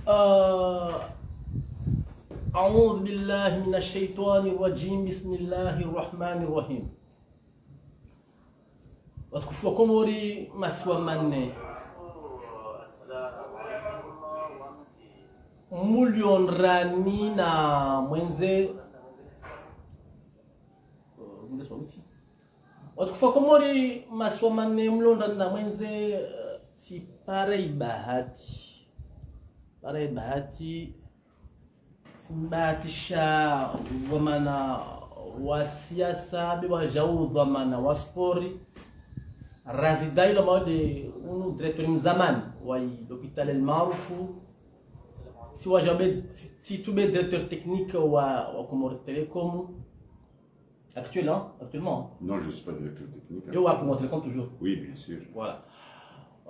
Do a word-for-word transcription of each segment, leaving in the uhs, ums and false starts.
آه، أعوذ بالله من الشيطان الرجيم. بسم الله الرحمن الرحيم. Watukufu wa Komori, masiwa manne. Mlio ndrani na mwenze. Mwenze swauti. Watukufu wa Komori, masiwa manne, mlio ndrani na mwenze, eh, tsipara ibahati. Para ibahati, tsimbahatisha dhwamana wa siasa, be wajau dhwamana wa spori. Razida ilo mawade unu directeur mzamani wa i l'hôpital El Maarouf. Si wajau be, si, si tu be directeur technique wa, wa Comores Telecom. Actuel, hein, actuellement. Non, je suis pas directeur technique. Je vois Comores Telecom toujours. Oui, bien sûr. Voilà.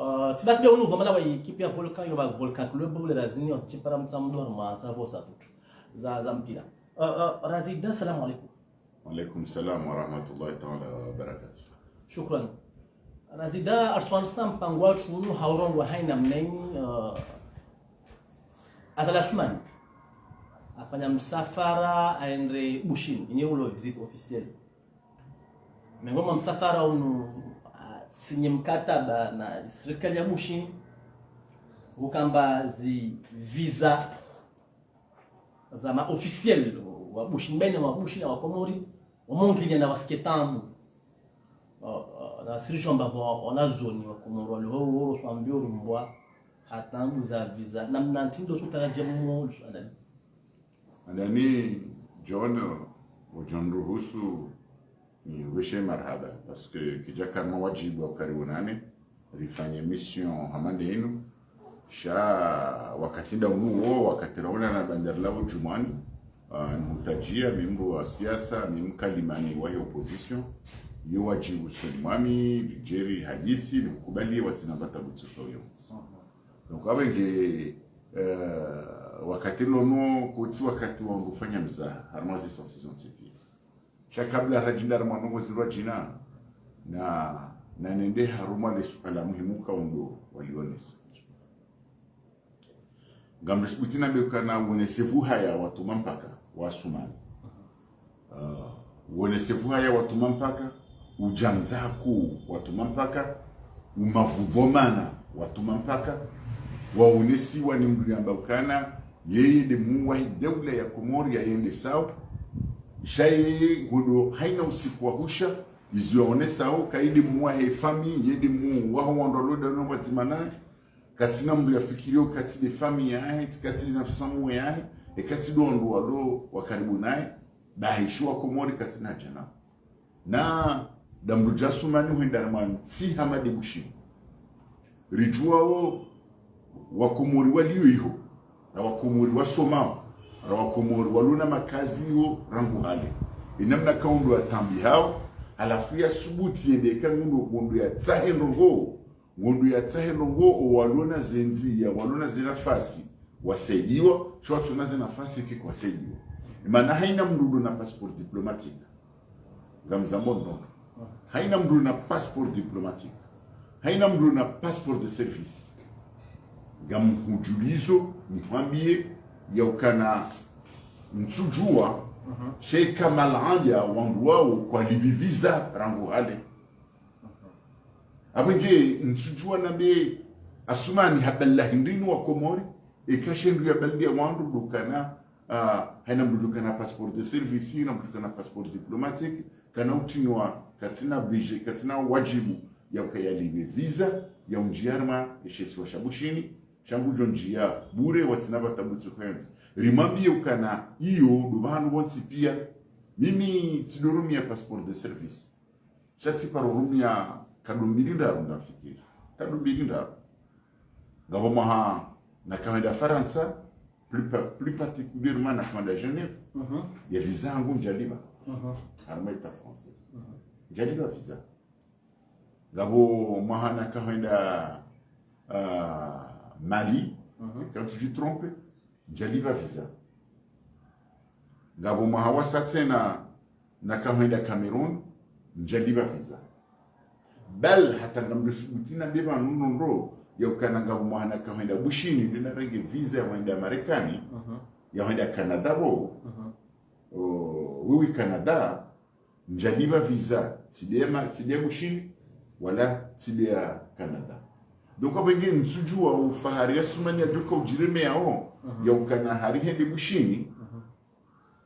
Euh, tsi basi be unu dhwamana wa équipe ya Volcan, yo ba Volcan Club, le Razini, on se prépare ensemble, on se voit ça tout. Za, za mpira. Euh, euh, Razida, salam alaikum. Wa alaikum salam wa rahmatullahi ta'ala wa barakatuh. Shukran. Razida, arswan sam pangwa tunu haurongo haina mneni, euh, Azali Assoumani afanya msafara aende Bushini, inye ulo visite officielle. Miongoni mwa msafara unu, ah, sinye mkataba na serikali ya Bushini, ukamba zi visa za ma officiel wa Bushini, baina wa Bushini na wa Komori, wa mongiliana wa siketamu. Ah, ah, na sirishwa mbavo wa, wanazioni wa Komori, wale ho, ho, swambio rumbwa, hata mbu za visa, na mna ntindo tsutaraja mmo, adani. Andani John, o John ruhusu ni weshe marahaba, parce que kidja karma wajibu wa ukari wonane, rifanye mission hama nde inu, sha wakati nda unu wo, wakati raonana bandari la Udjumani, ah, nihutajia, mi mdru wa siasa, mi mkalimani wa opposition, yo wajibu usoni mwami, rijeri hadisi, nikubali, watsina bata butsu kwa yo. Donc, abenge, eh, wakati lono, kutsi wakati wa ngufanya mzaha, harumwa zi sensition civile. Sha kabla rajinda harumwa ndrongoo zirwa jina, na, na nende harumwa le suala muhimu ka undo walionesa. Ngamrisibuti na be ukana wonesevu haya watuma mpaka wa Assoumani. Ah, wonesevu haya watuma mpaka, ujandza ku watuma mpaka, umavu dhwamana watuma mpaka, waonesiwa ni mdru yamba ukana, yeye nde muu wa hi daula ya Komori ya yende sawa, sha yeye ngudo haina usiku wa husha, izo yaonesao, ka yende muu wa he famille, yende muu wa ho wandru walo dano wadzima naye, katsina mdru yafikirio, katsi nde famille yahe, katsi nde nafsi mwe yahe, e katsi ndo wandru walo wa karibu naye, bahi shi wa Komori katsina jana. Na nda mdru ja Assoumani hwenda na mwantsi hama nde Bushini. Rijuao wa Komori walio iho, na wa Komori wasomao, na wa Komori walo na makazi iho rangu hale. Inamna ka undo ya tambi hao, halafu ya subuti yende ka ngundo, ngundo ya tsahe ndrongoo, ngundo ya tsahe ndrongoo, o walo na ze ndziya, walo na ze nafasi, wasaidiwa, sha watsuna ze nafasi ke kwasaidiwa. Imana haina mdru ndo na passeport diplomatique. Ngamzambo ndo. Haina mdru na passeport diplomatique. Haina mdru na passeport de service. Ngamhujulizo, nihwambie, ya ukana ntsujua, mhm, sheka malaya wandru wao kwalipvi visa rangu hale. Apvo nge ntsujua na be Assoumani habala hindrini wa Komori, eka she ndru ya bali ya wandru ndo ukana, ah, haina mdru ndo ukana passeport de service, na mdru ndo ukana passeport diplomatique, kana utinwa, katsina obligé, katsina wajibu ya ukaya lipve visa, ya unjia harumwa eshe isiwa sha Bushini, sha ngujo njia bure, watsina bata butsu kwentsi. Rimwambie ukana iyo, ndo pvahanu pvontsi pia, mimi tsidorumia passeport de service. Sha tsiparo rumia kado mbili ndraru, ndafikiri. Kado mbili ndraru. Ngapvo mwaha nakahwenda Farantsa, plus pa-, plus particulièrement nakahwenda Genève. Mhm. Ya visa yangu njalipva. Mhm. Harumwa État français. Mhm. Njalipva visa. Ngapvo mwaha nakahwenda, ah, Mali, mhm, ka ntsudjitrompe, njalipva visa. Ngapvo mwaha wasa tsena nakahwenda Cameroun, njalipva visa. Bal hata ngamdjo subuti na be pvanu ndo ndo, ya ukana ngamwana kahwenda Bushini, nde narenge visa ya hwenda Marekani, Mhm. ya hwenda Canada bo. Mhm. O, wewe Canada, ndjalipva visa, tsi nde ya ma-, tsi nde ya Bushini, wala tsi nde ya Canada. Donc, apvo nge ntsudjua ufahari ya Sumani yadjoka udjiremeyao, Mhm. ya ukana hari hende Bushini, Mhm.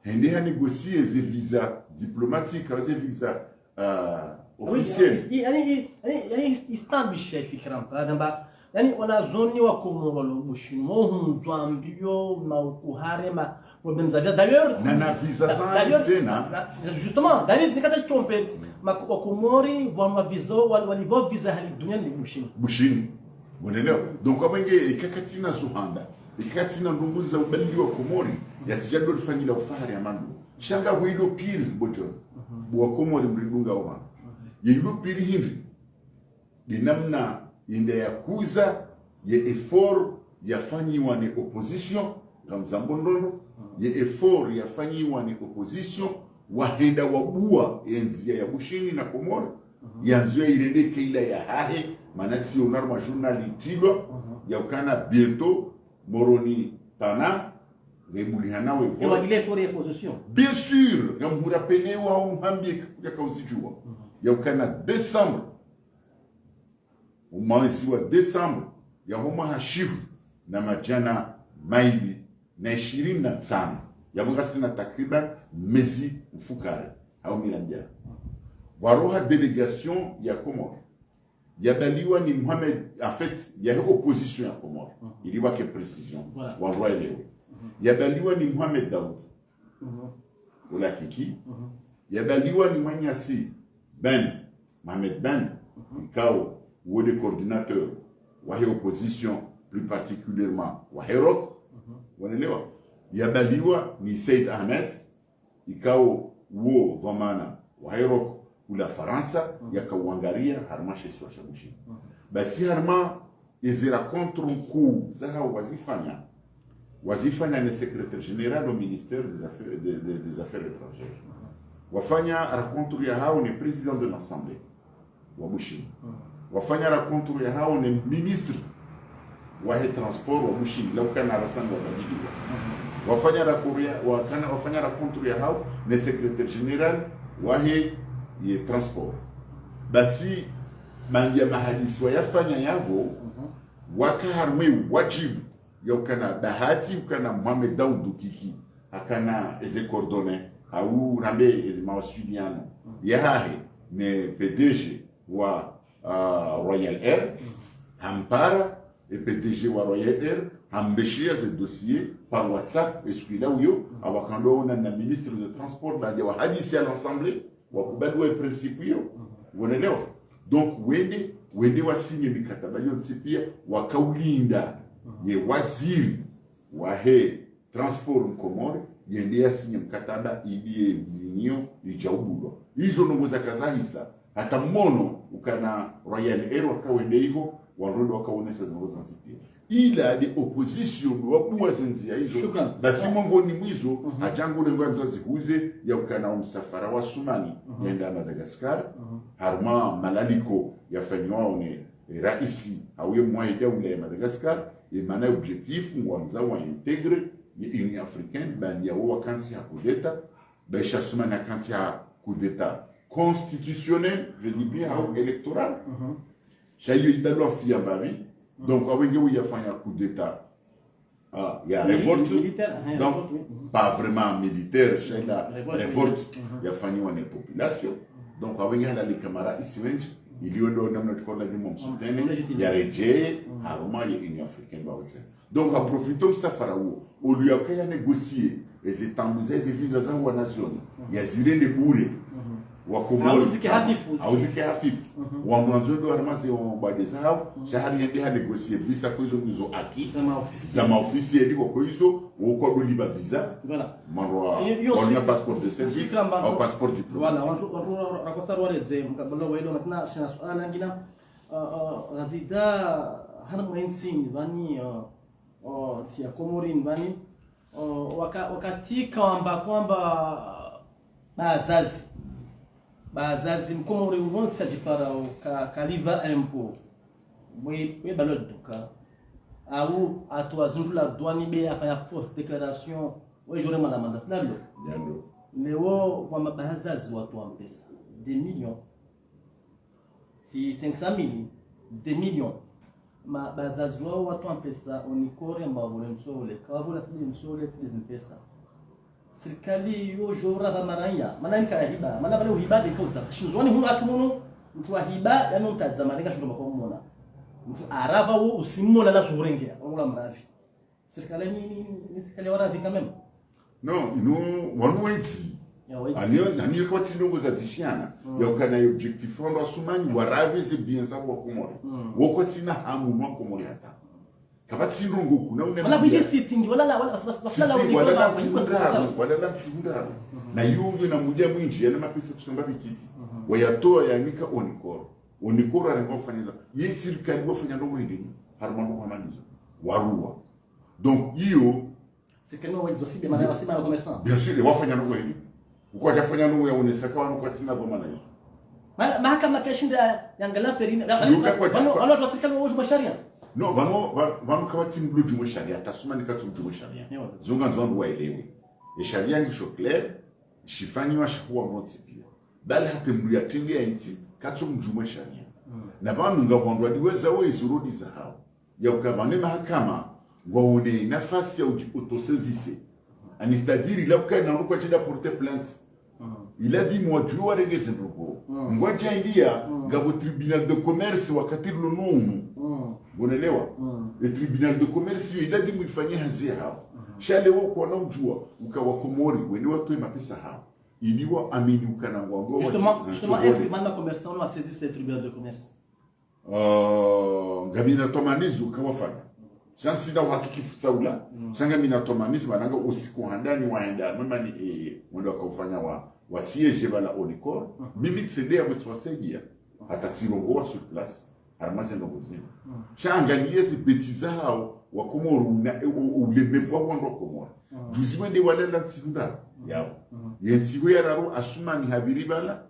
hende ha négocier ze visa diplomatique, ze visa, ah, Oui, officiel. isti- yani, yani, yani, isti- istabish ya fikira mpa. Namba, yani, wanazioni wa Komoro walo Bushini, mo hundzwa mbio, ma ukuhare, ma problèmes za visa. D'ailleurs, Na, na visa da- za d'ailleurs, tsena. na- justement, d'ailleurs, nikata shitompe, ma, wa Komori, wa ma visa, wa, wa niveau visa hali dunia ni Bushini. Bushini. Mwenelewa? Donc, apvo nge, ikakatsina zuhanda. Ikakatsina ndrongoo za ubaliwa Komori, ya tsidja ndo rifanyila ufahari ya mandu. Sha nga hwilo pire, bo John. Bo wa Komori mridunga wa mandu. Ye hilo pire hindri. Nde namna yende ya huza ye effort yafanyiwa ne opposition, ngamzambo ndrongoo, ye effort yafanyiwa ne opposition, wahenda wabua ye ndzia ya Bushini na Komori, ya ndzia irende keila ya hahe, mana tsiona harumwa journal itilwa, ya ukana bientôt, Moroni Tana, ngebulihana we Et vote. wa ile effort ya opposition. Bien sûr, ngamhura pene wa umhambie kakuja kauzijua. Ya ukana décembre, umwezi wa décembre, ya homa ha shihwi na madjana maili na ishirini na ntsanu. Ya mwenga sina takriban mezi mfukare. Hau mirambia. Waroha délégation ya Komoro. Yabaliwa ni Mohamed, en fait, ya he opposition ya Komoro. Ili wake précision. Voilà. Wa roi leo. Yabaliwa ni Mohamed Daoud. Ola Kiki. Yabaliwa ni Manyasi Ben, Mohamed Ben, ikao wo nde coordinateur wa he opposition, plus particulièrement wa he ROC. Wanelewa? Yabaliwa ni Said Ahmed, ikao wo dhwamana wa he ROC ula Farantsa, yakauangaria harumwa she isiwa sha Bushini. Basi harumwa ezi rencontre nkuu zahao wazifanya, wazifanya ne secrétaire général au ministère des affaires, des, des, des affaires étrangères. Wafanya rencontre yahao ne président de l'Assemblée wa Bushini. Wafanya rencontre yahao ne ministre wa he transport wa Bushini, la ukana rasani wabadiliwa. Wafanya rencontre ya, wakana, wafanya rencontre yahao ne secrétaire général wa he ye transport. Basi, mandi ya mahadisi wayafanya yapvo, waka harumwa ye wajibu ya ukana bahati, ukana Mohamed Daoud Kiki, hakana eze coordonnées, hau rambe eze mawasiliano yahahe ne P D G wa, ah, Royal Air, hampara, e P D G wa Royal Air, hambeshea ze dossier par WhatsApp, esiku ila uyo, awakando ona na ministre de transport, baada wahadisi à l'Assemblée, wakubali wa principe iyo. Wanelewa? Donc, wende, wende wasinye mikataba yontsi pia, wakaulinda ye waziri wa he transport Mkomori, yende yasinye mkataba ili ye ndzia iyo idjaubulwa. Izo ndrongoo zakazahisa, hata mono ukana Royal Air wakawende iho, wandru ndo wakaonesa zindrongoo zontsi pia. Ila nde opposition ndo wabua ze ndzia izo. Shukran. Basi mongoni mwa izo, hadja ngule ngwandzo zihuze ya ukana omsafara wa Sumani, yende Madagascar, harumwa malaliko yafanyiwao ne raisi, hau ye mwahe daula ya Madagascar, ye mana objectif ngwandzo wa intégrer ye Union Africaine, baanda wo wakantsi ha coup d'État, baisha Sumani hakantsi ha coup d'État constitutionnel, je dis bien, hau électoral. Sha iyo idalwa fia mbapvi. Donc, awe nge uyafanya coup d'État, ah, ya révolte. Donc, pas vraiment militaire, sha ila révolte yafanyiwa ne population. Donc, awe nge halalika maraisi wendji, ili wendo namna tuko lazima msoutenir, ya redjee harumwa ye Union Africaine ba wote. Donc, ha profiter msafara uwo, au lieu ya ukaya négocier eze taabu za eze visa za wanazioni, yazirende bure. Wakomori. Hauzike hafifu, hauzike hafifu. Wamwandzo ndo harumwa ze bade zahao, sha hari yende ha négocier visa kwa izo ngizo acquis. Za maofficier. Za maofficier ndiko kwa izo, wo kwa ndo lipva visa. Voilà. Marwa, iyo, iyo wana passeport de service, au passeport diplomatique. Voilà, wandru, wandru ra-, ra-, rakosa rwaledze, mkabala wa ilo, maintenant, shina suala lingine, ah, ah, Razida, harumwa entsi ni pvani, ah, ah, ntsi ya Komori ni pvani, ah, waka-, wakati kawamba kwamba bazazi. Bazazi Mkomori wontsi adjipara uka-, kalipva impôt. Mwe, mwe balo duka. Au, atu wazundu la douane be afanya fausse déclaration. We jore mwana manda, sina lo. Yalo. Leo, kwa mabahazazi watu wa mpesa. Deux millions. Si cinq cent mille, deux millions. Mabahazazi wao watu wa mpesa, Onicor, amba vole msole. Kawa vola sidi msole, sidi mpesa. Sirikali yo jora va maranya. Mana nika hiba. Mana vale uhiba de kauza. Shinzwani hunu hatu mono. Mtu wa hiba, yani mtadza marenga shindro makwa mona. Mtu arava wo usimona na surengea. Ongula mravi. Sirikali ni, ni, ni sirikali ya waravi quand même. Non, inu, wanu wentsi. Ya wentsi. Aniyo, aniyo kwa tsi ndrongo za zishiana. Mm. Ya ukana yo objectif wandru wa Sumani, waravi ze biens za wa Komori. Mm. Wo kwa tsina hamu mwa Komori hata. Kapvatsi ndrongo kuna une. Wala mdja. Kuji sitting, wala la, wala, wala, wala, wala, sitting, wala, wala, wala, wala, wala, wala, wala, wala, wala, wala, wala, wala, wala, wala, na yungi na mudja mwinji, yana mapesa tsunga bititi. Mhm. Wayatoa yanika Onicor. Onicor arenga ufanyila. Ye sirikali wafanya ndrongo hindri, harumwa ndrongo hama nizo. Warua. Donc, iyo. Sirikali wa wajizo sibe, mana wa sibe, mana commerçant. Bien sûr, wafanya ndrongo hindri. Ukwa jafanya ndrongo ya onesa kwa wanu kwa tsina dhwamana izo. Ma-, mahakama kashinda yangala ferina. Yuka kwa wanu, jaka. Wanu watu wa sirikali wa uju masharia. No, wanu, wa-, wanu kawatsi mdru uju masharia, tasuma ni katsu uju masharia. Ewa. Zunga nzo wandru waelewe. E sharia ngisho clair, shifanyiwa shahuwa mrontsi pia. Bali hata mdru ya tende ya intsi, katsu mdjumwe sharia. Mm. Na pvanu nga wandru wadiweza we zurudi za hao. Ya uka pvane mahakama, ngwaone nafasi ya uji autosaisir. Ani c'est-à-dire, ila uka ina ndru kwa jenda porter plainte. Mm. Iladhimu wadjuwe warenge zindru ko. Mm. Ngwadja india, mm, ngapvo tribunal de commerce wakati rilo no unu. Mm. Ngonelewa? Mm. E tribunal de commerce, iladhimu ifanye hazi ya hao. Mm. Sha leo kwa na udjuwa, uka wa Komori, wende watowe mapesa hao. Ili wa amini ukana ngwa ngwa. Justement, wa justement, est-ce que mana commerçant wa saisi ce tribunal de commerce? Euh, ngamina tomanizo kawafanya. Sha ntsina uhakiki futsaula. Mm. Sha ngamina tomanizo, mananga usiku handani waenda, mama ni, eh, mwendo wakaufanya wa, wa siège bala Onicor. Mm. Mimi tsende ya mwetsi wa saidia. Hata tsirongowa sur place. Harumwa ze ndrongo zinu. Mm. Sha angalia ze bêtises hao, wa Komori na, e, u-, ulemevu wa wandru wa Komori. Mm. Juzi wende walala ntsihu ndraru, mm, yao. Mm. Ye ntsihu ya raru Asumani hapviri bala,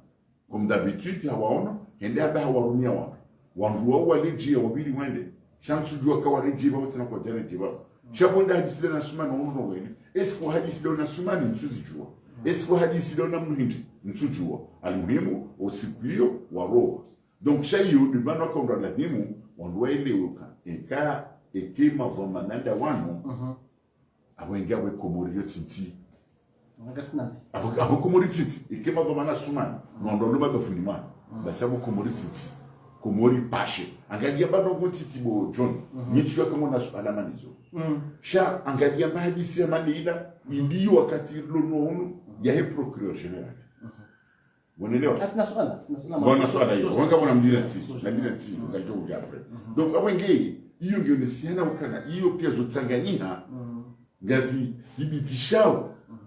comme d'habitude, hawaono, hende hamba hawarumia wandru. Wandru wao waledjia wapviri wende, sha ntsudjuwa kawaledjia pvapvo tsena kwadjaledjia pvapvo. Mm. Sha pvo nda hadisi nda na Asumani wa undru wende. Est-ce que hadisi nda na Asumani ntsuzidjuwa? Mm. Est-ce que hadisi nda na mdru hindri ntsudjuwa? Almuhimu, o siku iyo, warowa. Donc, sha iyo, ndo mana wakaundra ladhimu, wandru waelewe uka. Eka, eke madhwamana nda wanu, mhm, apvo inge apvo Komori yo tsi ntsi. Apvo, apvo Komori tsi ntsi. Eke madhwamana Asumani, mhm, no ndo luma bafuni mwana. Mhm. Basi apvo Komori tsi ntsi. Komori pashe. Angalia bado ngo ntiti bo John. Mhm. Mi ntsudjuwa ka ngona suala manizo. Mhm. Sha, angalia mahadisi ya maleila, indi wakati rilo no unu, yahe procureur général. Mhm. Wanelewa? Asina suala, asina suala. Bona suala iyo. Wanga bona mdira ntsi, na mdira ntsi, ngajo uja après. Mhm. Donc, apvo inge, iyo ngiyo nisihana ukana, iyo pia zotsanganyiha, mhm, ngazi thibitishao. Mhm.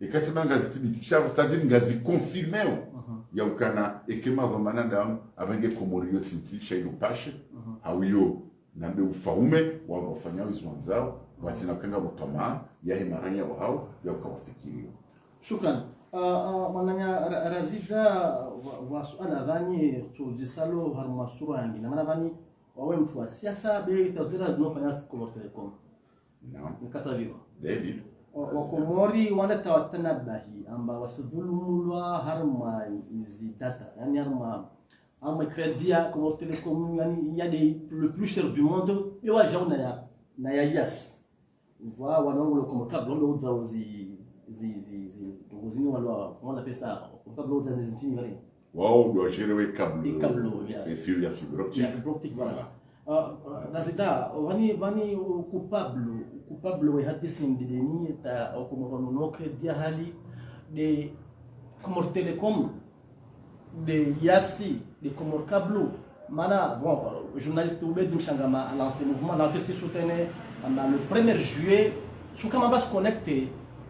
Eka tsema ngazi thibitishao, c'est-à-dire ngazi confirmeo. Mhm. Ya ukana, eke madhwamana nda, apvo inge Komori yo tsi ntsi, sha inu pashe, mhm, hau iyo, nambe ufaume, wa wafanya wizi wandzao, watsina uka ngapvo twamaa, yahe maranya wa hao, ya uka wafikiriyo. Shukran. Ah, ah, mwananya Ra-, Razida, wa, wa suala pvani, tsu jisalo harumwa sura yangi. Na mana pvani, wawe mtru wa siasa, be, tazwira zino fanya zi Comores Telecom. Naam. Nikasa viva. David. Wa, wa Komori, wana tawatanabahi, amba wasidhulumulwa harumwa izi data. Yani harumwa, harumwa crédit ya Comores Telecom, yani, ya de le plus cher du monde, be wajauna ya, na ya Yas. Vwa wanangu lo Comores Câbles, wambe udza zi, zi, zi, zi, ndrongo zini walo, wala pesa, Comores Câbles udza zi ntini wale. Wao ndo wajere we câble. E câble, ya. E fil ya fibre optique. Ya, fibre optique, voilà. Voilà. Ah, ah, Razida, vani, vani, o coupable, o coupable we hadisi ndideni, ta, o Comores no crédit hali, de Comores Telecom, de Yas, de Comores Câbles. Mana, bon, euh, journaliste Oubed Mshangama a lancé mouvement, a lancé ce soutien, euh, le premier juillet, sous comment va se connecter,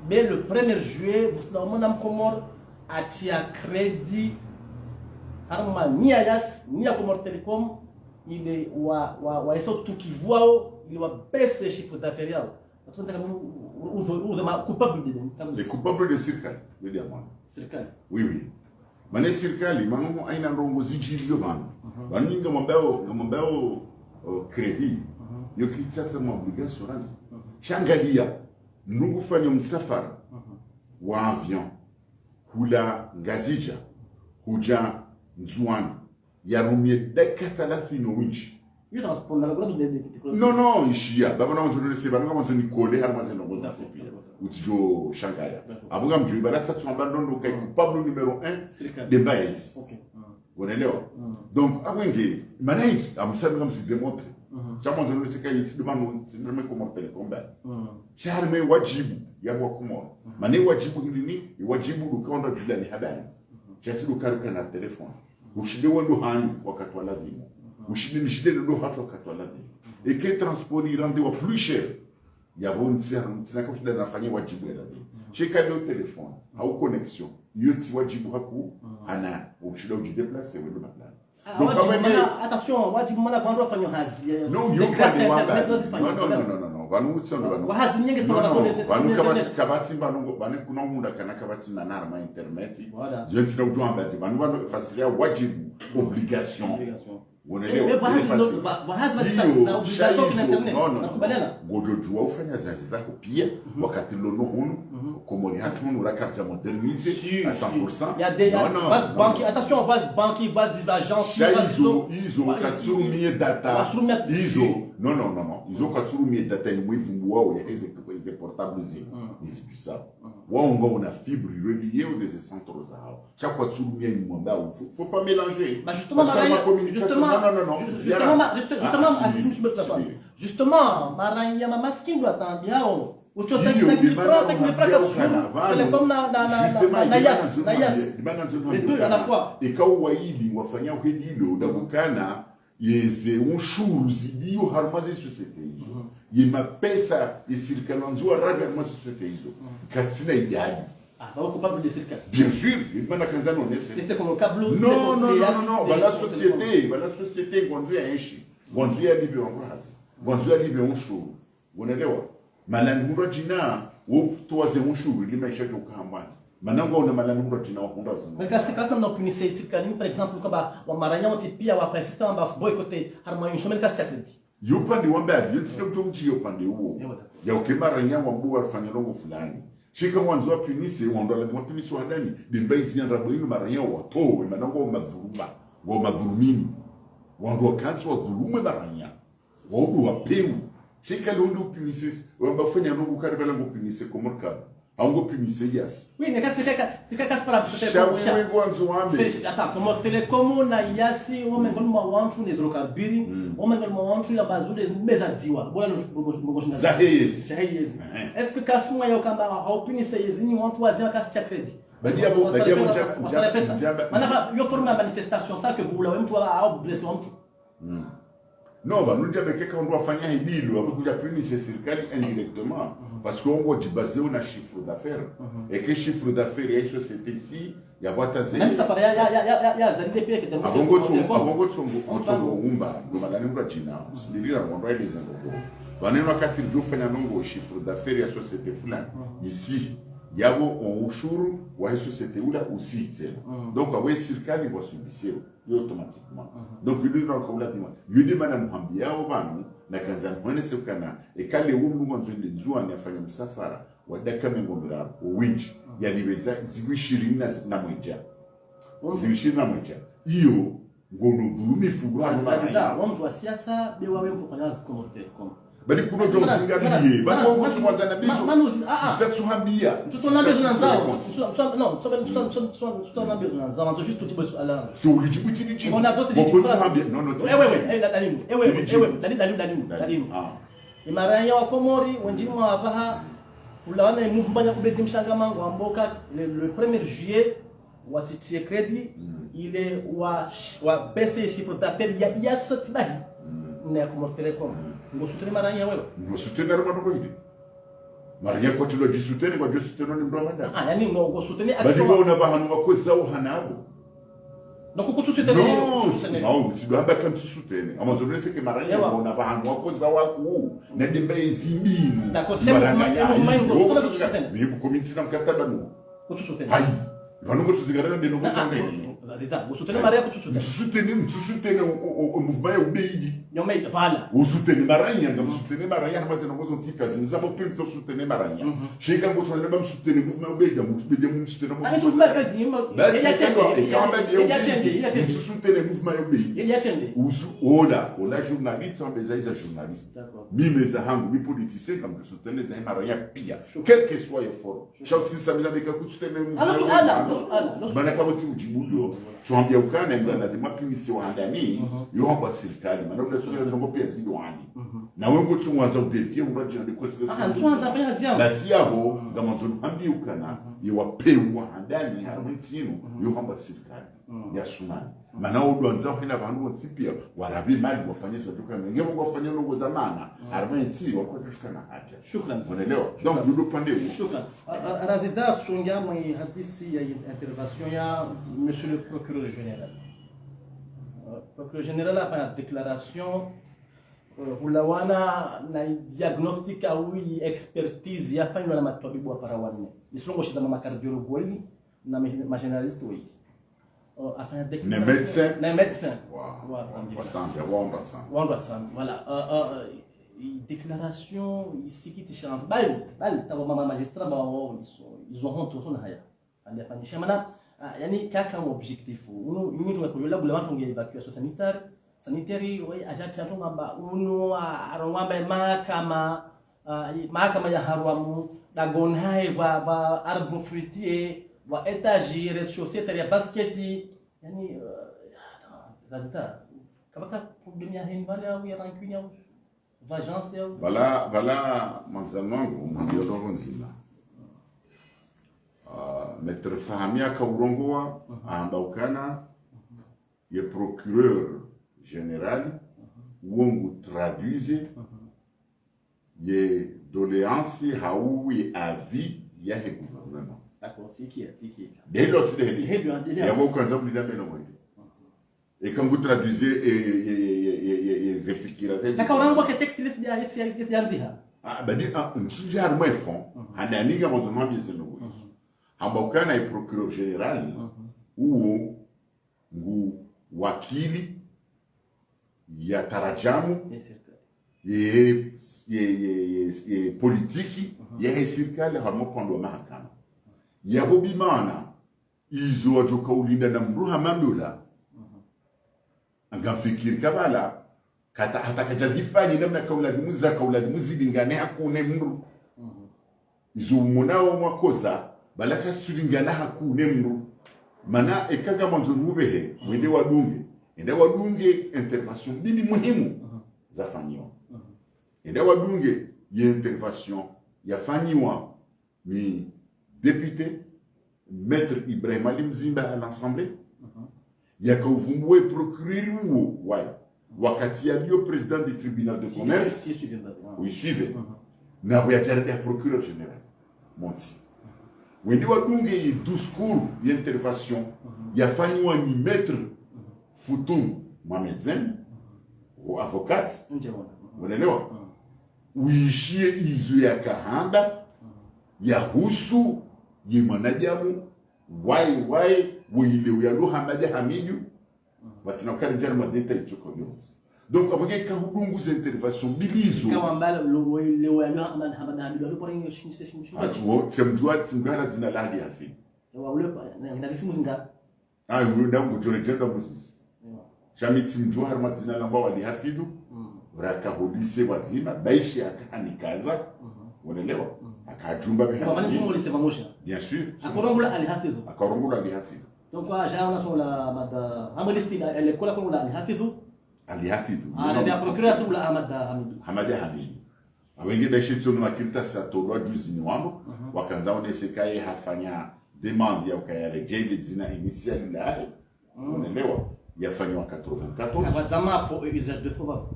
mais le premier juillet, vous savez, mon Comores, atia crédit, harumwa ni ya Yas, ni ya Comores Telecom, ile wa, wa, wa eso tukivwao, ile wa baisse chiffre d'affaires yao. Parce que nous, nous, nous, nous, coupable de, de, de, de. Les coupables de sirikali, je dis à moi. Sirikali. Oui, oui. Mana sirikali, mana haina ndrongoo zidjiriyo pvanu. Pvanu ngamwambao, ngamwambao, o, crédit, yo kitsata ma obligation ranzi. Sha angalia, mndru ngufanyao msafara wa avion, hula Ngazidja, hudja Ndzuwani, yarumie dakika thalathini owindji. Non, non, ishiya. Baba na mwandzo nonese, baba na mwandzo nikole, hali mwandzo ndrongoo zontsi piya. Utsidjo shangaya. Apvo ngamdjo ibala sa tsamba ndrongoo kayi coupable numéro un, demba ezi. Wonelewa? Donc, apvo nge, mana hindri, amusami ngamdjo démontrer. Sha mwandzo nonese kayi tsi demande, tsi demande comment Telecom ba. Sha harimwa wadjibu, ya wa Komori. Mana wadjibu hindri ni, wadjibu ndo uka wandru wadjulane habari. Sha tsi ndo uka rukana téléphone. Ushinde wendo hanyu wakati wa lazimu. Ushinde nishinde ndo hatru wakati wa lazimu. Eka transport irende wa plus cher. Yapvo ntsi, ntsi naka ushinda nafanye wadjibu ya lazimu. Sha eka ndo téléphone, hau connexion. Iyo tsi wadjibu haku, hana, ushinde udji déplacer wendo mahala. Donc, wadjibu mana, attention, wadjibu mana wandru wafanyao hazi. Non, yo pvanu wamba. Non, non, non, non, non, non. Pvanu utsono, pvanu. Wa hazi nyingi zipvanu. Pvanu kapvatsi, kapvatsi pvanu, pvanu kuna munda kana kapvatsi na harumwa internet. Voilà. Zontsi na udjo amba, pvanu, pvanu, fasiri ya wadjibu, obligation. Obligation. Wonelewa? Mais wa hazi no, wa hazi na obligatoire na internet. Non, non, non. Nakubaliana. Ngodjo djuwa ufanya zazi zaho piya, wakati lono hunu, Komori hatru hunu, raka ridja moderniser à cent pour cent. Il y a des, non, non, base banque, attention, base banque, base agence, sha izo, izo, katsurumie data, izo, non, non, non, non, izo katsurumie data ni mwivu mbuwao ya eze, eze portable zinu, nizibisa. Wao ngwaona fibre reliée au des centres zao. Chaque fois, tu reviens, il faut, faut pas mélanger. Bah, justement, parce que la communication, justement, non, non, non, non, ju-, justement, justement, ah, ah, justement, subir, justement, subir. Justement, maranya ma maskin ndo atambia, oh. Ucho cinq mille francs, cinq mille francs, quatre jours. Telecom na, na, na, na, na Yas, na Yas. Les deux à la fois. Eka waili wafanya uhedilo, ndapvo ukana, yeze ushuru zidiyo harumwa ze société izo. Ye mapesa ye sirikali wandzo warave harumwa ze société izo. Katsina idadi. Ah, ba coupable de sirikali. Bien sûr, ye mana kandza nonese. C'était comme le câble, non, non, non, non, ba la société, ba la société, ngwandzo ya enshi. Ngwandzo ya livre wandru hazi. Ngwandzo ya livre ushuru. Wonelewa? Malani hundra djina, wo towa ze ushuru, ili maesha yadjo uka hambani. Mana ngwaona malani hundra djina, wa hundra zinu. Mais kasi, kasi namna punir sirikali, par exemple, kamba wa maranya wontsi piya wa assistant ba boycotter, harumwa une semaine kasi crédit. Yo upande wa mbali, yo tsina kutomdji yo upande uwo. Yo, d'accord. Ya uke maranya wa mbu wafanya ndrongoo fulani. Sha eka wandzo wa punir, wandru wa lazimu wa punir wa handani, demba izi ya ndrabo inu maranya watowe, mana ngwao madhuluma, ngwao madhulumini. Wandru wakantsi wadhulumu maranya. Waudu wa pewu. Sha eka leo ndo u punir, wamba fanya ndrongoo kari bala ngo punir Comores Câbles. Hau ngo punir Yas. Oui, mais kasi, kasi, kasi, kasi para. Sha wewe ngwandzo wambe. Attends, Comores Telecom na Yas, wo mengoni mwa wandru ne hydrocarbures, wo mengoni mwa wandru ya bazule meza dziwa. Bola no, no, no, no, no, za heyezi. Za heyezi. Est-ce que kasi mwa yo kamba, hau punir yezi ni wandru wazia kasi crédit? Badi yapvo, badi yapvo, pesa. Mana yo forme ya manifestation, ça que vous voulez, mtu wa, hau blesser mtu. Non, ba nudja beke ka ndo wafanya hidilo, apvo kudja punir sirikali indirectement. Parce que wo ngo djibasé ona chiffre d'affaires. Eke chiffre d'affaires ya société ici, ya bwata ze. Même ça paraît ya, ya, ya, ya, ya, za l'I D P F, apvo ngo tso, apvo ngo tso ngo, ngo tso ngo umba, ngo malani ngo djina, sindilila ngo ndo eleze ngo. Ba neno wakati ridjo fanya ndrongoo chiffre d'affaires ya société fulani. Ici, yapvo wo ushuru, wa société ula usi tsena. Donc, apvo sirikali ngo subiseo. Yo automatiquement. Donc, yudi na kaula tima. Yudi mana nuhambia wo pvanu, na kandza nuhonese ukana, eka leo mndru ngwandzo ende Ndzuwani afanye msafara, wa dakika mengo miraru, owindji, ya livre za, zikwi ishirini na, na mwedja. Zikwi ishirini na mwedja. Iyo, ngono dhulumifu, wa mndru wa siasa, be wawe mpo kwa nazi Comores Telecom. Badi kuno djo singa biye. Badi wao kuti mwandzana bizo. Isa tsuhambia. Mtu sona bizo na nzao. Non, mtu sona bizo na nzao. Mtu juste kuti bosu ala. Si ulidjibu tsi lidjibu. Ona doti lidjibu. Hambia. Non, non. Ewe, ewe, ewe, Daniel. Ewe, ewe, Daniel, Daniel, Daniel. Imaranya wa Komori, wendji mwa apvaha, ulawana mouvement ya kubedi mshanga mangu amboka le, le premier juillet, watsitie crédit, ile wa, wa baisser chiffre d'affaires ya, ya satibahi. Na ya Comores Telecom. Ngo soutenir maranya wewe. Ngo soutenir maranya kwa ile. Maranya kwa tilo dji soutenir, kwa djo soutenir ni mndru wa mada. Ah, yani ngo, ngo soutenir action. Badi waona pvahanu wakoza wo hanapvo. Donc, kutsu soutenir. Non, non, tsi ndo hamba kantsu soutenir. Ama zonese ke maranya waona pvahanu wakoza waku. Na demba ezi mbinu. D'accord, c'est maranya. Mais bu komi tsina mkataba no. Kutsu soutenir. Ayi. Pvanu ngo tuzingara na ndrongoo zanga inu. Zita, usoutenir maraya, kususoutenir. Msusoutenir, msusoutenir o, o, o, o mouvement ya ubeidi. Nyome, voilà. Usoutenir maraya, ngamsoutenir maraya, na mazina ngozo ntsika, zinu zamba pvendza usoutenir maraya. Sheka ngo tsona ba msoutenir mouvement ya ubeidi, msoutenir mouvement ya ubeidi. Basi, il y a seka, change, e kamba il y a change, il y a change. Msusoutenir mouvement ya ubeidi. Il y a change. Usu, ola, ola journaliste, wambe za iza journaliste. D'accord. Mi meza hangu, mi politicien, ngamsoutenir za maraya pia. Quel que soit le forum. Sha utsisa mina beka kutsutene mouvement. Ala suala, ala suala, ala suala. Mana kama tsi ujibu yo. Tswambia ukana, nda na dema pimise wa handani, yo hamba sirikali. Mana ula tsukela ndrongoo pia zido handi. Na wengo tsu wanza udefie, ura jina de kosi. Ah, tsu wanza fanya hazi yangu. Basi yaho, ngamandzo nuhambi ukana, ye wapeu wa handani, harumwa ntsi inu, yo hamba sirikali. Ya sumani. Mana odo wanza hena pvanu wontsi pia, warabi mali wafanye zo djuka. Nge wafanye ndrongoo za mana, harumwa ntsi, wako djuka na haja. Shukran. Unaelewa? Donc, yudo pande wu. Shukran. A, a, Razida, sungia mwe hadisi ya intervention ya Monsieur le Procureur Général. Euh, Procureur Général afanya déclaration, euh, hulawana na diagnostic au expertise yafanywa na matwabibu wa para wanne. Isongo shiza ma cardiologue wali, na ma, ma généraliste wali. Oh, afanya déclaration. Ne médecin. Ne médecin. Wa, wa, wa, Sambia. Wa Sambia, wa Sambia. Wa Sambia, voilà. Euh, euh, euh, i déclaration, isikitisha. Bali, bali, tabo mama magistrat, ba, wa, wa, ils sont, ils ont honte, ils sont haya. Andi afanyisha mana, ah, yani, kaka objectif. Unu, yungi tunga kulola, bula watu nge évacuation sanitaire, sanitaire, wa, ajati atunga ba, unu, ah, arongwa ba mahakama, ah, i, mahakama ya harumwa, dagon hae, va, va, arbre fruitier, va étage, rez-de-chaussée, terrain ya basket, yani, euh, attends, Razida, kapvaka problème ya haine, vale, au ya rancune, au vengeance, au. Pvala, pvala, mwandzani wangu, mwambie ndrongoo ndzima. Ah, Maître Fahmi akaurongoa, amba ukana, ye procureur général, wo ngu traduise, ye doléance hau ye avis yahe gouvernement. D'accord, tsi kia, tsi kia. Dehelo tsi deheli. Dehelo, dehelo. Yabo ukandza kulida meno mwende. Eka ngu traduise, e, e, e, ze fikira, ze. Taka urangwa ke texte list ya, ya, ya, ya ndziha. Ah, badi, ah, ntsuja harumwa fond. Handani ngamwandzo mwambie zinu. Hamba ukana ye procureur général, uwo ngu wakili ya tarajamu, ye, ye, ye, ye, ye politiki, yahe sirikali, harumwa upande wa mahakama. Yabo bimana, izo wadjoka ulinda na mdru hama ndola. Ngamfikiri kabala, kata, hata kadjazifanye namna kauladhimu za, kauladhimu zilingane hakuu ne mdru. Izo umonao mwakoza, bala kasulingana hakuu ne mdru. Mana eka ngamwandzo nubehe, mwende wadunge. Enda wadunge intervention mbili muhimu zafanyiwa. Enda wadunge ye intervention yafanyiwa ni député, Maître Ibrahim Ali Mzimba à l'Assemblée, yakauvumbua procureur uwo, waye. Wakati yalio président du tribunal de commerce, si, si, si, si, si, si. Uyisuive. Na pvo yadjarida procureur général. Montsi. Wende wadunge ye discours, ye intervention, yafanyiwa ni Maître Futum Mohamed Zen, o avocat. Unaelewa? Uishie izo yakahamba, yahusu ye mwanadamu, waye, waye, wo ile uyalo Hamada Hamidu, watsina ukari ndjani madeta itsuko yonzi. Donc, apvo nge kahudungu ze intervention mbili izo. Kawamba lo, wo ile uyalo Hamada, Hamada Hamidu, alo pora nge shimse, shimse. Ah, wo, tsimdjua, tsimgara dzina la Ali Hafidh. Ewa, ule pa, na, na zisimu zinga. Ah, uyu nda ngudjole djenda muzisi. Sha mi tsimdjua harumwa dzina lambwao Ali Hafidhu, raka ho lycée wadzima, baishi akahanikaza, unaelewa? Akadjumba biha. Kwa mani mfumo lycée pamoja. Bien sûr. Akarongoa Ali Hafidhu. Akarongoa Ali Hafidhu. Donc, ah, ja una sola Hamada, Hamada lycée la, l'école akarongoa Ali Hafidhu. Ali Hafidhu. Ah, ndio procureur sola Hamada Hamidu. Hamada Hamidu. Awenge baishi tsono makaratasi yatolwa juzi ni wambo, wakandza onese kaye hafanya demande ya ukaya redjei le dzina initial lahe, unaelewa, yafanyiwa quatre-vingt-quatorze. Aba zama fo, e, usage de fo ba.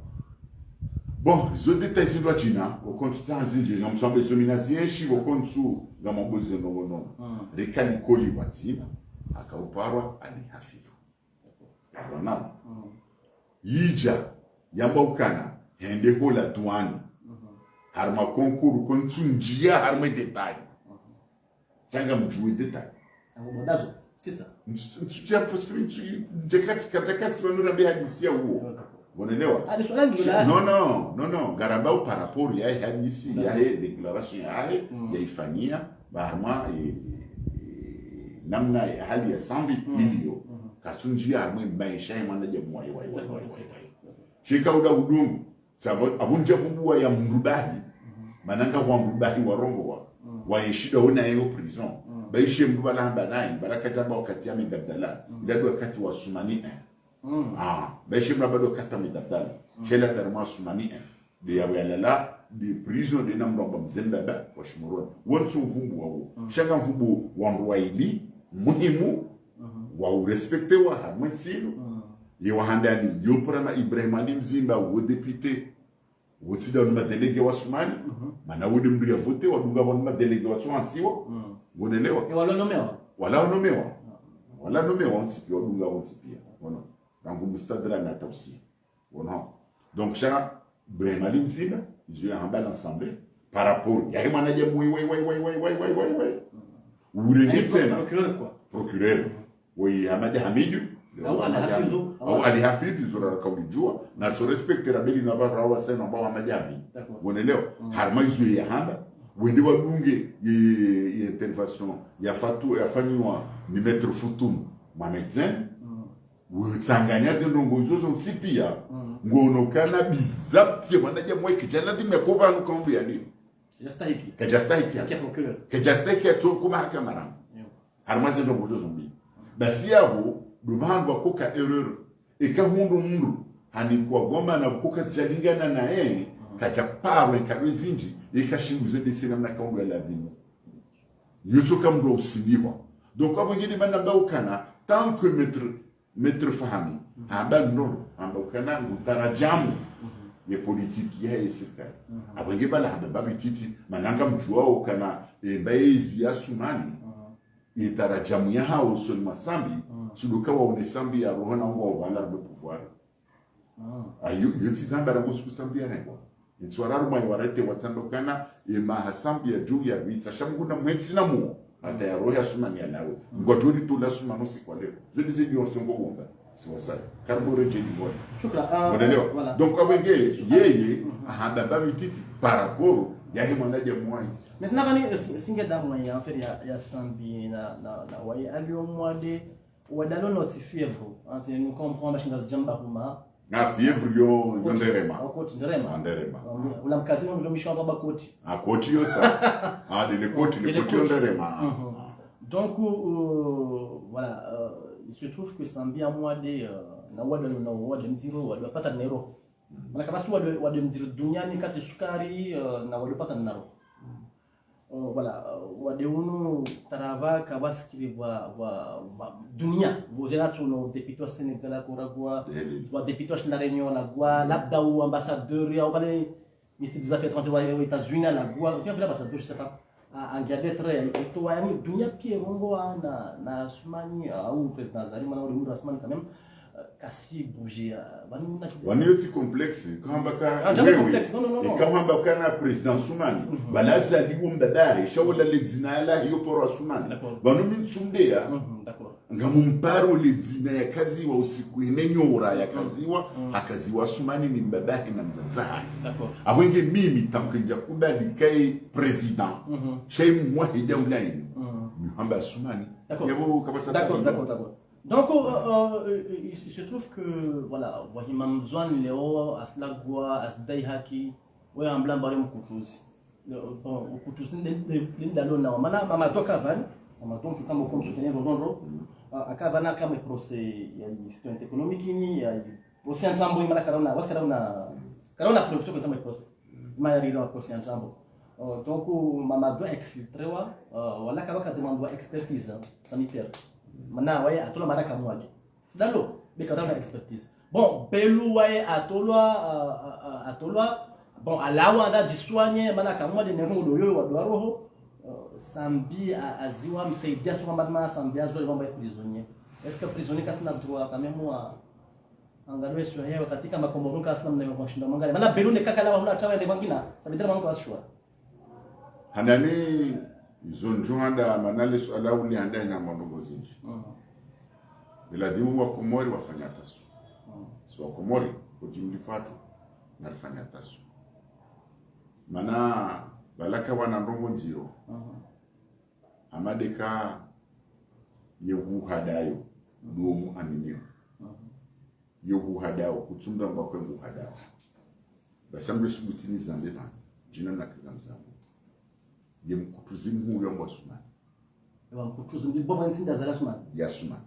Bon, zo détails zindwa djina, wo kontsu tsanzi ndje, ngamtsambe zo mina zienshi, wo kontsu ngamamboze no, no. Reka likoli wadzima, akauparwa Ali Hafidhu. Arona. Yidja, yamba ukana, hende hola duani. Harumwa concours, kontsu ndjia harumwa détail. Sha ngamdjuwe détail. Abo dazo, c'est ça. Ntsu- ntsu- ntsu- ntsu- ndekati kadakati manura be hadisi ya uwo. Ngonelewa? Ah, ni swala ngilo la. Non, non, non, non. Ngaramba u par rapport ya hadisi, ya he déclaration ya he, ya ifanyia, ba harumwa, eh, eh, namna ya hali ya Sambi iliyo. Katsunjia harumwa maesha ya mwanadamu waye, waye, waye, waye, waye. Shika uda udungu. Sabo, abunja vumbuwa ya mdru bahi. Mana nga wa mdru bahi warongowa. Wa yeshida ona yeyo prison. Ba ishe mdru bala hamba nayi, bala kadjamba wakati ya Ahmed Abdallah. Ila ndo wakati wa Assoumani, eh. Ah, ba ishe mdru bado wakati ya Ahmed Abdallah. Shela darma Assoumani, eh. De ya yalala, de prison, de na mdru amba mze mbaba, wa Shimoroni. Wontsi uvumbuwa wo. Shanga mvumbuwa wandru waili, muhimu, wa urespectewa, harumwa entsi inu. Ye wahandani, yo prama Ibrahim Ali Mzimba, wo député, wo tsi nda wanu ma délégué wa Assoumani, mana wo de mdru ya voté, wadunga wanu ma délégué watsu hantsiwa, ngonelewa. E wala nomewa. Wala nomewa. Wala nomewa, wontsi pia, wadunga wontsi pia. Ngono. Rangu Mustadra na Tausi. Ngono. Donc, sha, Ibrahim Ali Mzimba, izo ya hamba l'Assemblée, par rapport, ya he mwanadamu, waye, waye, waye. Urenge tsena. Procureur, quoi. Procureur. Waye Ahmed Hamidou. Au Ali Hafidh. Au Ali Hafidh, izo raka ulijua. Na so respecter abeli na ba rawa sena ba Ahmed Hamidou. D'accord. Ngonelewa. Harumwa izo ya hamba. Wende wadunge ye, ye intervention ya fatu, ya fanyiwa ni Maître Foutoum Mohamed Zeine. Utsanganya ze ndrongo izo zontsi pia. Ngono kana bizabti ye mwanadamu waye kidja ladhimu ya koba anu kaumbi ya dini. Yastahiki. Kadjastahiki ya. Kia procureur. Kadjastahiki ya tso kuma haka maramu. Yo. Harumwa ze ndrongo izo zombi. Basi yaho, ndo mahandwa koka erreur. Eka hundru mdru, hani kwa goma na koka zidjalingana naye, kadja parwe nkado zindji, eka shingu zende sina mna kaundru ya ladhimu. Yotsoka mdru wa usiliwa. Donc, abo ngini mana mba ukana, tant que maître Maître Fahami, hamba ndrongoo, hamba ukana ngu tarajamu ye politique ya ye sirikali. Abo nge bala hamba babi titi, mana ngamdjuwao ukana, e, mba yezi ya Assoumani, ye tarajamu ya hawo usoni mwa Sambi, suduka waone Sambi ya roho na ngwa ubala rube pouvoir. Ayo, yo tsi zamba rangu suku Sambi ya rengwa. Ntsi wararu mwayi warete watsamba ukana, e maha Sambi ya dju ya ritsa, sha mguna mwetsi na muo, hata ya roho ya Assoumani ya lawe. Ngwa djori tula Assoumani usiku wa leo. Zo ndize djo nsongo womba. Si wasaya. Karibu reje ni ngona. Shukra. Ah, Ngonelewa. Voilà. Donc, abenge, yeye, ahamba babi titi, par rapport, ya he mwanadamu waye. Maintenant, bani, euh, si, singe da mwa ya affaire ya, ya Sambi na, na, na waye, alio mwade, wadalo no tsi fièvre. Hein, c'est une comprendre, shinga zidjamba huma. Ah, fièvre yo, yo nderema. Au koti, nderema. Ah, nderema. Ula mkazi mwa mdjomisho wa baba koti. Ah, koti yo sa. Ah, dele koti, le koti yo nderema. Donc, euh, voilà, euh, il se trouve que Sambi ya mwade, euh, na wade, na wade mdziro, wade pata nero. Mana kabasi wade, wade mdziro duniani kati sukari, euh, na wade pata nero. Oh, voilà, euh, wade unu tarava kabasi kili wa, wa, wa dunia. Vous êtes là, tu no député wa Sénégal, Koragua, wa député wa Chine, La Réunion, la Gua, labda ou ambassadeur, ya, ou bale, ministre des Affaires étrangères, wa, wa États-Unis, la Gua, ou bien ambassadeur, je sais pas, à Angleterre, et tout, yani, dunia pia rongo na, na Assoumani, ou président Azali, mana ou le Assoumani quand même, euh, kasi bouger, euh, wani na Wani yo tsi complexe, kahamba ka, Ah, jamais complexe, non, non, non, non. Kahamba kana président Assoumani. Bala Azali wo mbaba, sha wola le dzina ya lahe yo paro Assoumani. D'accord. Banu mi ntsumdeya, Mhm, d'accord. ngamumparo le dzina ya kaziwa usiku ine nyora ya kaziwa, ha kaziwa Assoumani ni mbaba he na mdzadze hahe. D'accord. Abwenge mimi tamke ndja kubali kaye président. Sha yi mwahe daula inu. Mi hamba Assoumani. D'accord. Yabo kabasa D'accord, tabu. D'accord, d'accord. Donc, euh, euh, il, il se trouve que, voilà, wahima mdzwani leo, asilagwa, asidai haki, we ambla mbari mkutuzi. Euh, bon, ukutuzi nde, nde, nde ndalo nao. Mana, mama toka van, mama toka mtu kama uko msutene ronoro, euh, akavana kama procès ya citoyenneté économique ni, ya procès ya Ntrambo, mana karauna, wasi karauna, karauna preuve toko kama procès. Mana rilo procès ya Ntrambo. Euh, donc, mama doit exfiltrer wa, euh, wala kaba ka demande wa expertise, hein, sanitaire. Mana waye atola mana kamwade. Sidalo, be karauna expertise. Bon, Belou waye atolwa, euh, euh, euh, atolwa. Bon, alawa anda djiswanye, mana kamwade ne roho do yo wa do roho. Euh, Sambi a, aziwa msaidia suma madma Sambi azole mamba ya prisonnier. Est-ce que prisonnier kasina droit quand même wa Angaliwe sio hewa katika makomoro nka asina mna kwa shinda mangale. Mana Belou ne kakala wa mna tawa ende mangina. Sabidira mna kwa shwa. Handani Izo ndjo handa mana le suala uli handa ina ndrongoo zindji. Ni ladhimu wa Komori wafanye attention. Si wa Komori, ujimlifu hatru, narifanye attention. Mana, pvala ka wana ndrongoo ndziro. Hama ndeka ye huhadayo, ndo muaminio. Yo huhadayo, kutsundra mba kwe huhadayo. Basi ambe subuti nizambe pvanu, djina na kizamzambo. Ye mkutuzi mhuu yo mbo Asumani. Ewa mkutuzi mhuu, bo pvanu ntsi nda zala Asumani. Ya Asumani.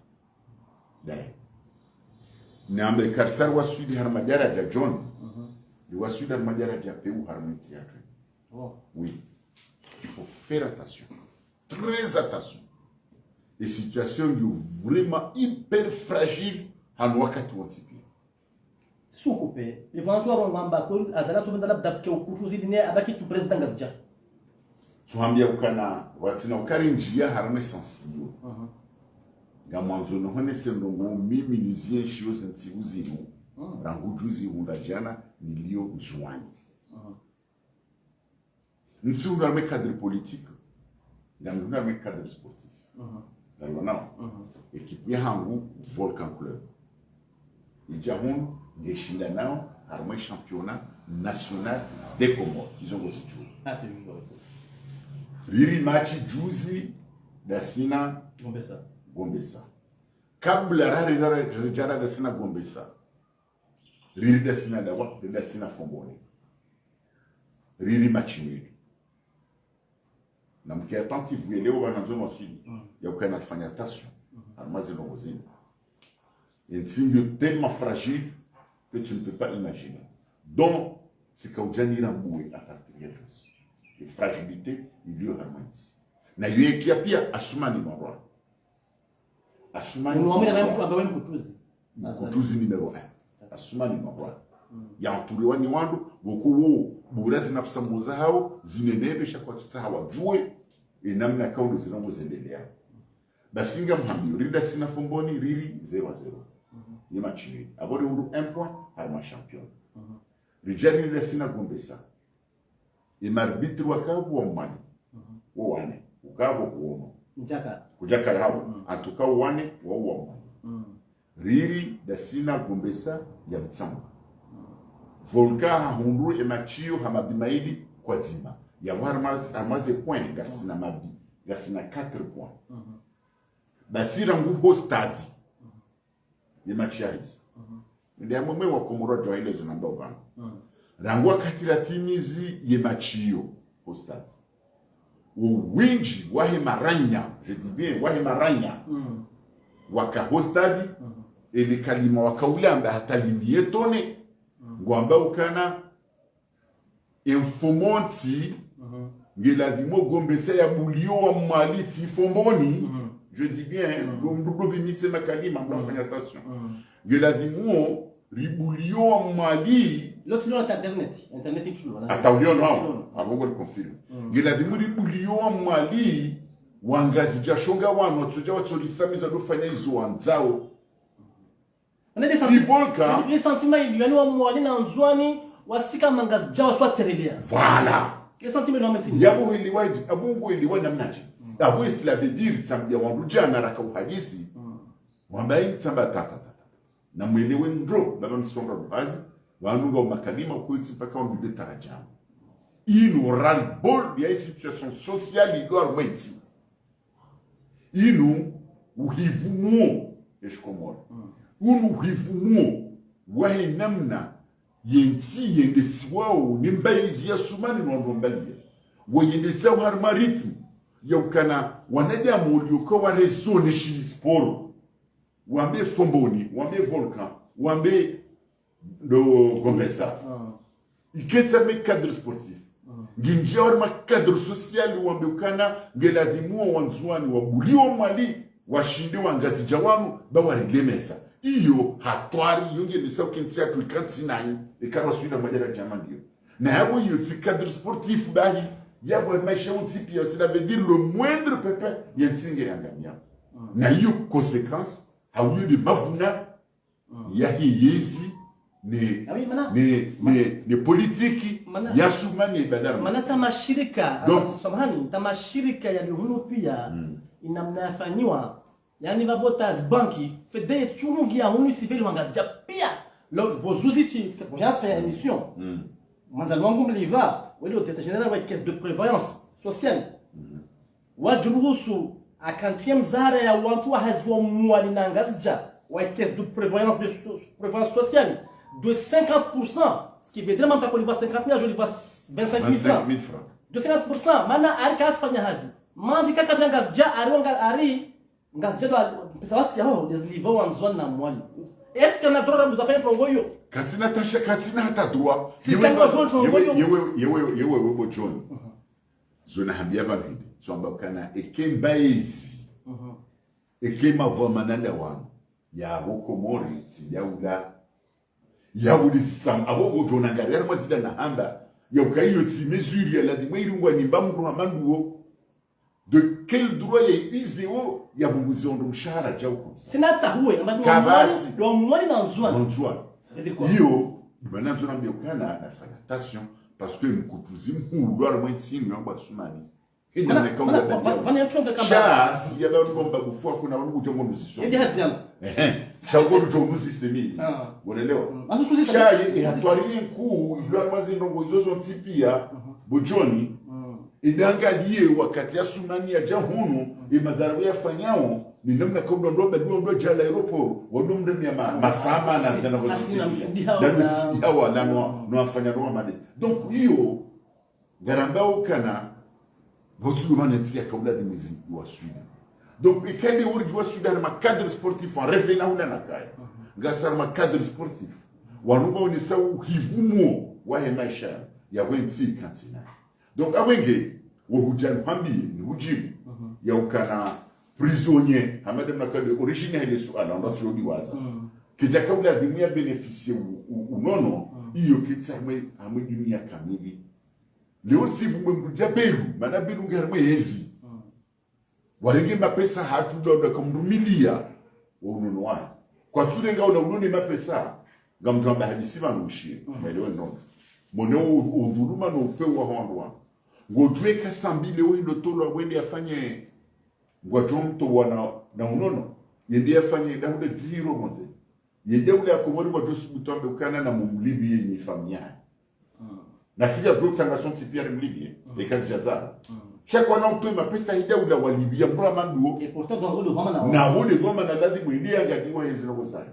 Ndaye. Nambe karisari waswili harumwa djara dja John. Ni waswili harumwa djara dja peu harumwa ntsi yatru. Oui. Il faut faire attention. Très attention. E situation ngiyo vraiment hyper fragile, hanu wakati wontsi pia. Sukupe, le pvanu tsi warongoa mba ko, azala tsu pvendza labda pvike ukutuzi dine abaki tu président Ngazidja. Tsuhambia ukana, watsina ukari ndjia harumwa essence iyo. Ngamwandzo nohonese ndrongoo mimi nizienshio ze ntsihu zinu, rangu juzi hundra djana, nilio Ndzuani. Ntsi hundra harumwa cadre politique, ngami hundra harumwa cadre sportif. Ngalio nao. Ekipu yahangu, Volcan Club. Idja hunu, ngeshinda nao, harumwa championnat national des Comores. Izo ngozidjuo. Riri match juzi, ndasi na Gombesa. Gombesa. Kabla rari, rari, rari, rari ndasi na Gombesa. Riri ndasi na Dawa, riri ndasi na Fomboni. Riri match nul. Na mke attentif, vous voyez, leo wana nzo maswili. Ya ukana fanya attention. Harumwa ze ndrongoo zinu. E ntsi ngiyo tellement fragile que tu ne peux pas imaginer. Donc, si kaudjani rambue à partir ya juzi. E fragilité iliyo harumwa ntsi. Na yo yetia pia Asumani marwa. Asumani. Unuamina na mtu ambaye mkutuzi. Mkutuzi numéro un. Asumani marwa. Ya entouré wa ni wandru, woko wo, bura zi nafsi mboza hao, zinenebe sha kwatsu tsaha wadjue, e namna kaundo zinongo zendelea. Basi ngamhambio, riri ndasi na Fomboni, riri zéro à zéro. Ni match nul. Abo rihundru un point, harumwa championnat. Ridja riri ndasi na Gombesa. E ma arbitre wakao wa Mwali. Wo wane. Ukao kuono. Ndjaka. Kudjaka hao. Antuka wo wane, wa wa Mwali. Riri ndasi na Gombesa ya Mtsambu. Volcan hahundru e match iyo ha mabi maili kwa dzima. Ya harumwa ze, harumwa ze points, ngasina mabi. Ngasina quatre points. Basi rangu ho stade. Ye match yahisa. Nde amwe mwe wa Komoro djo ile zo namba upanga. Rangu wakati ratimizi ye match iyo ho stade. Owindji wahe maranya, je dis bien, wahe maranya. Waka ho stade, ele kalima wakaulamba hata limi yetone, ngwamba ukana, e mfumontsi, ngeladhimu Gombesa ya bulio wa Mwali tsi Fomboni. Je dis bien, ndo mdru ndo bimise makalima, mdru fanya attention. Ngeladhimu ribulio wa Mwali. Lo silo na internet, internet ikishulwa na. Hata ulio nao, abo ngo confirme. Ngeladhimu ribulio wa Mwali, wa Ngazidja sho nga wanu, watsodja watsorisamiza ndo fanya izo wandzao. Si Volcan. Le sentiment iliyo, yani wa Mwali na Ndzuani, wasika ma Ngazidja, waswatserelea. Voilà. Le sentiment iliyo, mtini. Yabo hili waji, abo ngo hili wa namnaji. Abo cela veut dire, tsambia wandru djana raka uhadisi. Wamba ini tsamba ta, ta, ta, ta. Na mwelewe ndro, baba msonga ruhazi, wanu nga makalima kwetsi mpaka wambibe taradjamu. Inu ras-le-bol ya situation sociale iliyo harumwa entsi. Inu uhivumuo, eshikomori. Unu uhivumuo, wahe namna, yentsi yendesiwao, ni mbayizi ya Asumani no ndo mbaliya. Wayendesiwao harumwa rythme, ya ukana, wanadamu ulioka wa raisonner shi sport. Wambe Fomboni, wambe Volcan, wambe ndo Gombesa. Iketsi harumwa cadre sportif. Ngindjia harumwa cadre social wambe ukana ngeladhimu wa Ndzuani wabulio wa Mwali, washinde wa Ngazidja wanu, ba warilemesa. Iyo hatwari, yo ngenesa ukentsi yatru ikantsi nayi, eka raswili harumwa djara djama ndiyo. Na yabo iyo tsi cadre sportif bahi, yabo maesha wontsi pia, cela veut dire le moindre pépin, yentsi nge yangamia. Na iyo conséquence, ha uyo de mavuna, yahe yezi, ni, ah oui, mana, ni, ni, ni politiki mana, ya Sumani ya Badar. Mana tamashirika, donc, samahani, tamashirika ya lihunu pia, mm, inamna yafanyiwa, yani vavota zibanki, fede tsunungi ya hunu siveli wangazidja pia. Lo, vozuzi ti, ti, ti, ti, ti, émission. Mm. Mwandzani wangu mliva, wele directeur général wa caisse de prévoyance sociale. Mm. Wadjuruhusu akantiye mzara ya wantru wa hazi wa Mwali na Ngazidja, wa caisse de prévoyance, de so-, prévoyance sociale, de cinquante pour cent. Ce qui veut dire, mantru akoliva cinquante mille, ajoliva vingt-cinq mille francs. Vingt-cinq mille francs. De cinquante pour cent, mana ari kasifanya hazi. Mandri kaka ja Ngazidja, ari wanga, ari, Ngazidja do, pesa wasi ya ho, des livres wa Ndzuani na Mwali. Est-ce que na droit ya muzafanya trongo yo? Katsina tasha, katsina hata droit. Si yewe, yewe, yewe, yewe, yewe, bo John. Mhm. Zo nahambia pvanu hindri, tsamba ukana eke mbaezi. Mhm. Eke mavwa mananda wanu. Ya ho Komori, tsi daula. Ya huli sitsamu, abo bo John ngari harimwa zila nahamba. Ya uka iyo tsi mesure ya ladhimu irungwa ni mba mndru hama nduwo. De quel droit ya ize wo, ya bunguzi ondro mshahara ja uko. Sina tsahuwe, amba ndo Mwali, ndo Mwali na Ndzuani. Na Ndzuani. Ça veut dire quoi? Iyo, mana Ndzuani ambe ukana, nafanya attention, parce que mkutuzi mhuu harimwa ntsi inu ya Sumani. Hina mana, neka mana, ula mana, mana, mana, sha, si ya ba ngomba bufwa kuna wanu kujongo nuzisoma. Ebi hazi yangu. Ehe. Sha uko kujongo nuzisemi. Ah. Unaelewa? Mm. Asu suzi sha ye, e hatwari nkuu, ilo harimwa zindrongo izo zontsi pia, mhm, bo John, mm, idangaliye wakati ya Sumani yaja hunu, mm, e madhara yafanyao, ni namna kaudwa ndo bali ndo jala aéroport, wado mndani ya ma-, mm, masama na zana kwa zana msidi hawa, na msidi hawa, na no, mm, no afanya no malezi. Donc, iyo, ngaramba ukana, botsu mana ntsi ya kaula de musique wa Sud. Donc, ikande uri wa Sud harimwa cadre sportif, en revena hula nakaya. Mhm. Ngasi harimwa cadre sportif. Wanu ngwaonesa uhivumo wahe maesha ya wentsi kantina. Donc, awenge, wo hujani hwambiye, ni hujibu, mhm, ya ukana prisonnier, hama de mnakabe origine hele suala, ndo tujodi waza. Mhm. Kija kaula de muya bénéficier u, u, unono, mhm, iyo ketsi hamwe, hamwe dunia kamili. Leo tsivu mwe mndru ja Belu, mana Belu nge harimwa yezi. Mm. Warenge mapesa hatru ndo ndo kamrumilia, wa unono wahe. Kwatsurenga ula unono mapesa, ngamdjo amba hadisi pvanu ushiye, mm, mwelewe nono. Mone u, udhuluma no upvewu wa hondwa. Ngodjuwe ka Sambi leo hindro tolwa wende yafanye, ngwadjo mtowa na, na unono. Yende yafanye, nda hunde dzihiro mondze. Ye daula ya Komori ngwadjo subutu ambe ukana na mumlibi ye nyi famiyi yahe. Mm. Na sija bro tsanga sontsi pia rimlibiye, mm, eka zija zara. Mm. Sha kwana utowe mapesa hi daula walibiya mndru hama nduwo. Et pourtant, donc, ule dhwamana wa. Na ule dhwamana ladhimu yende yangaliwa yezi ndrongo zahe.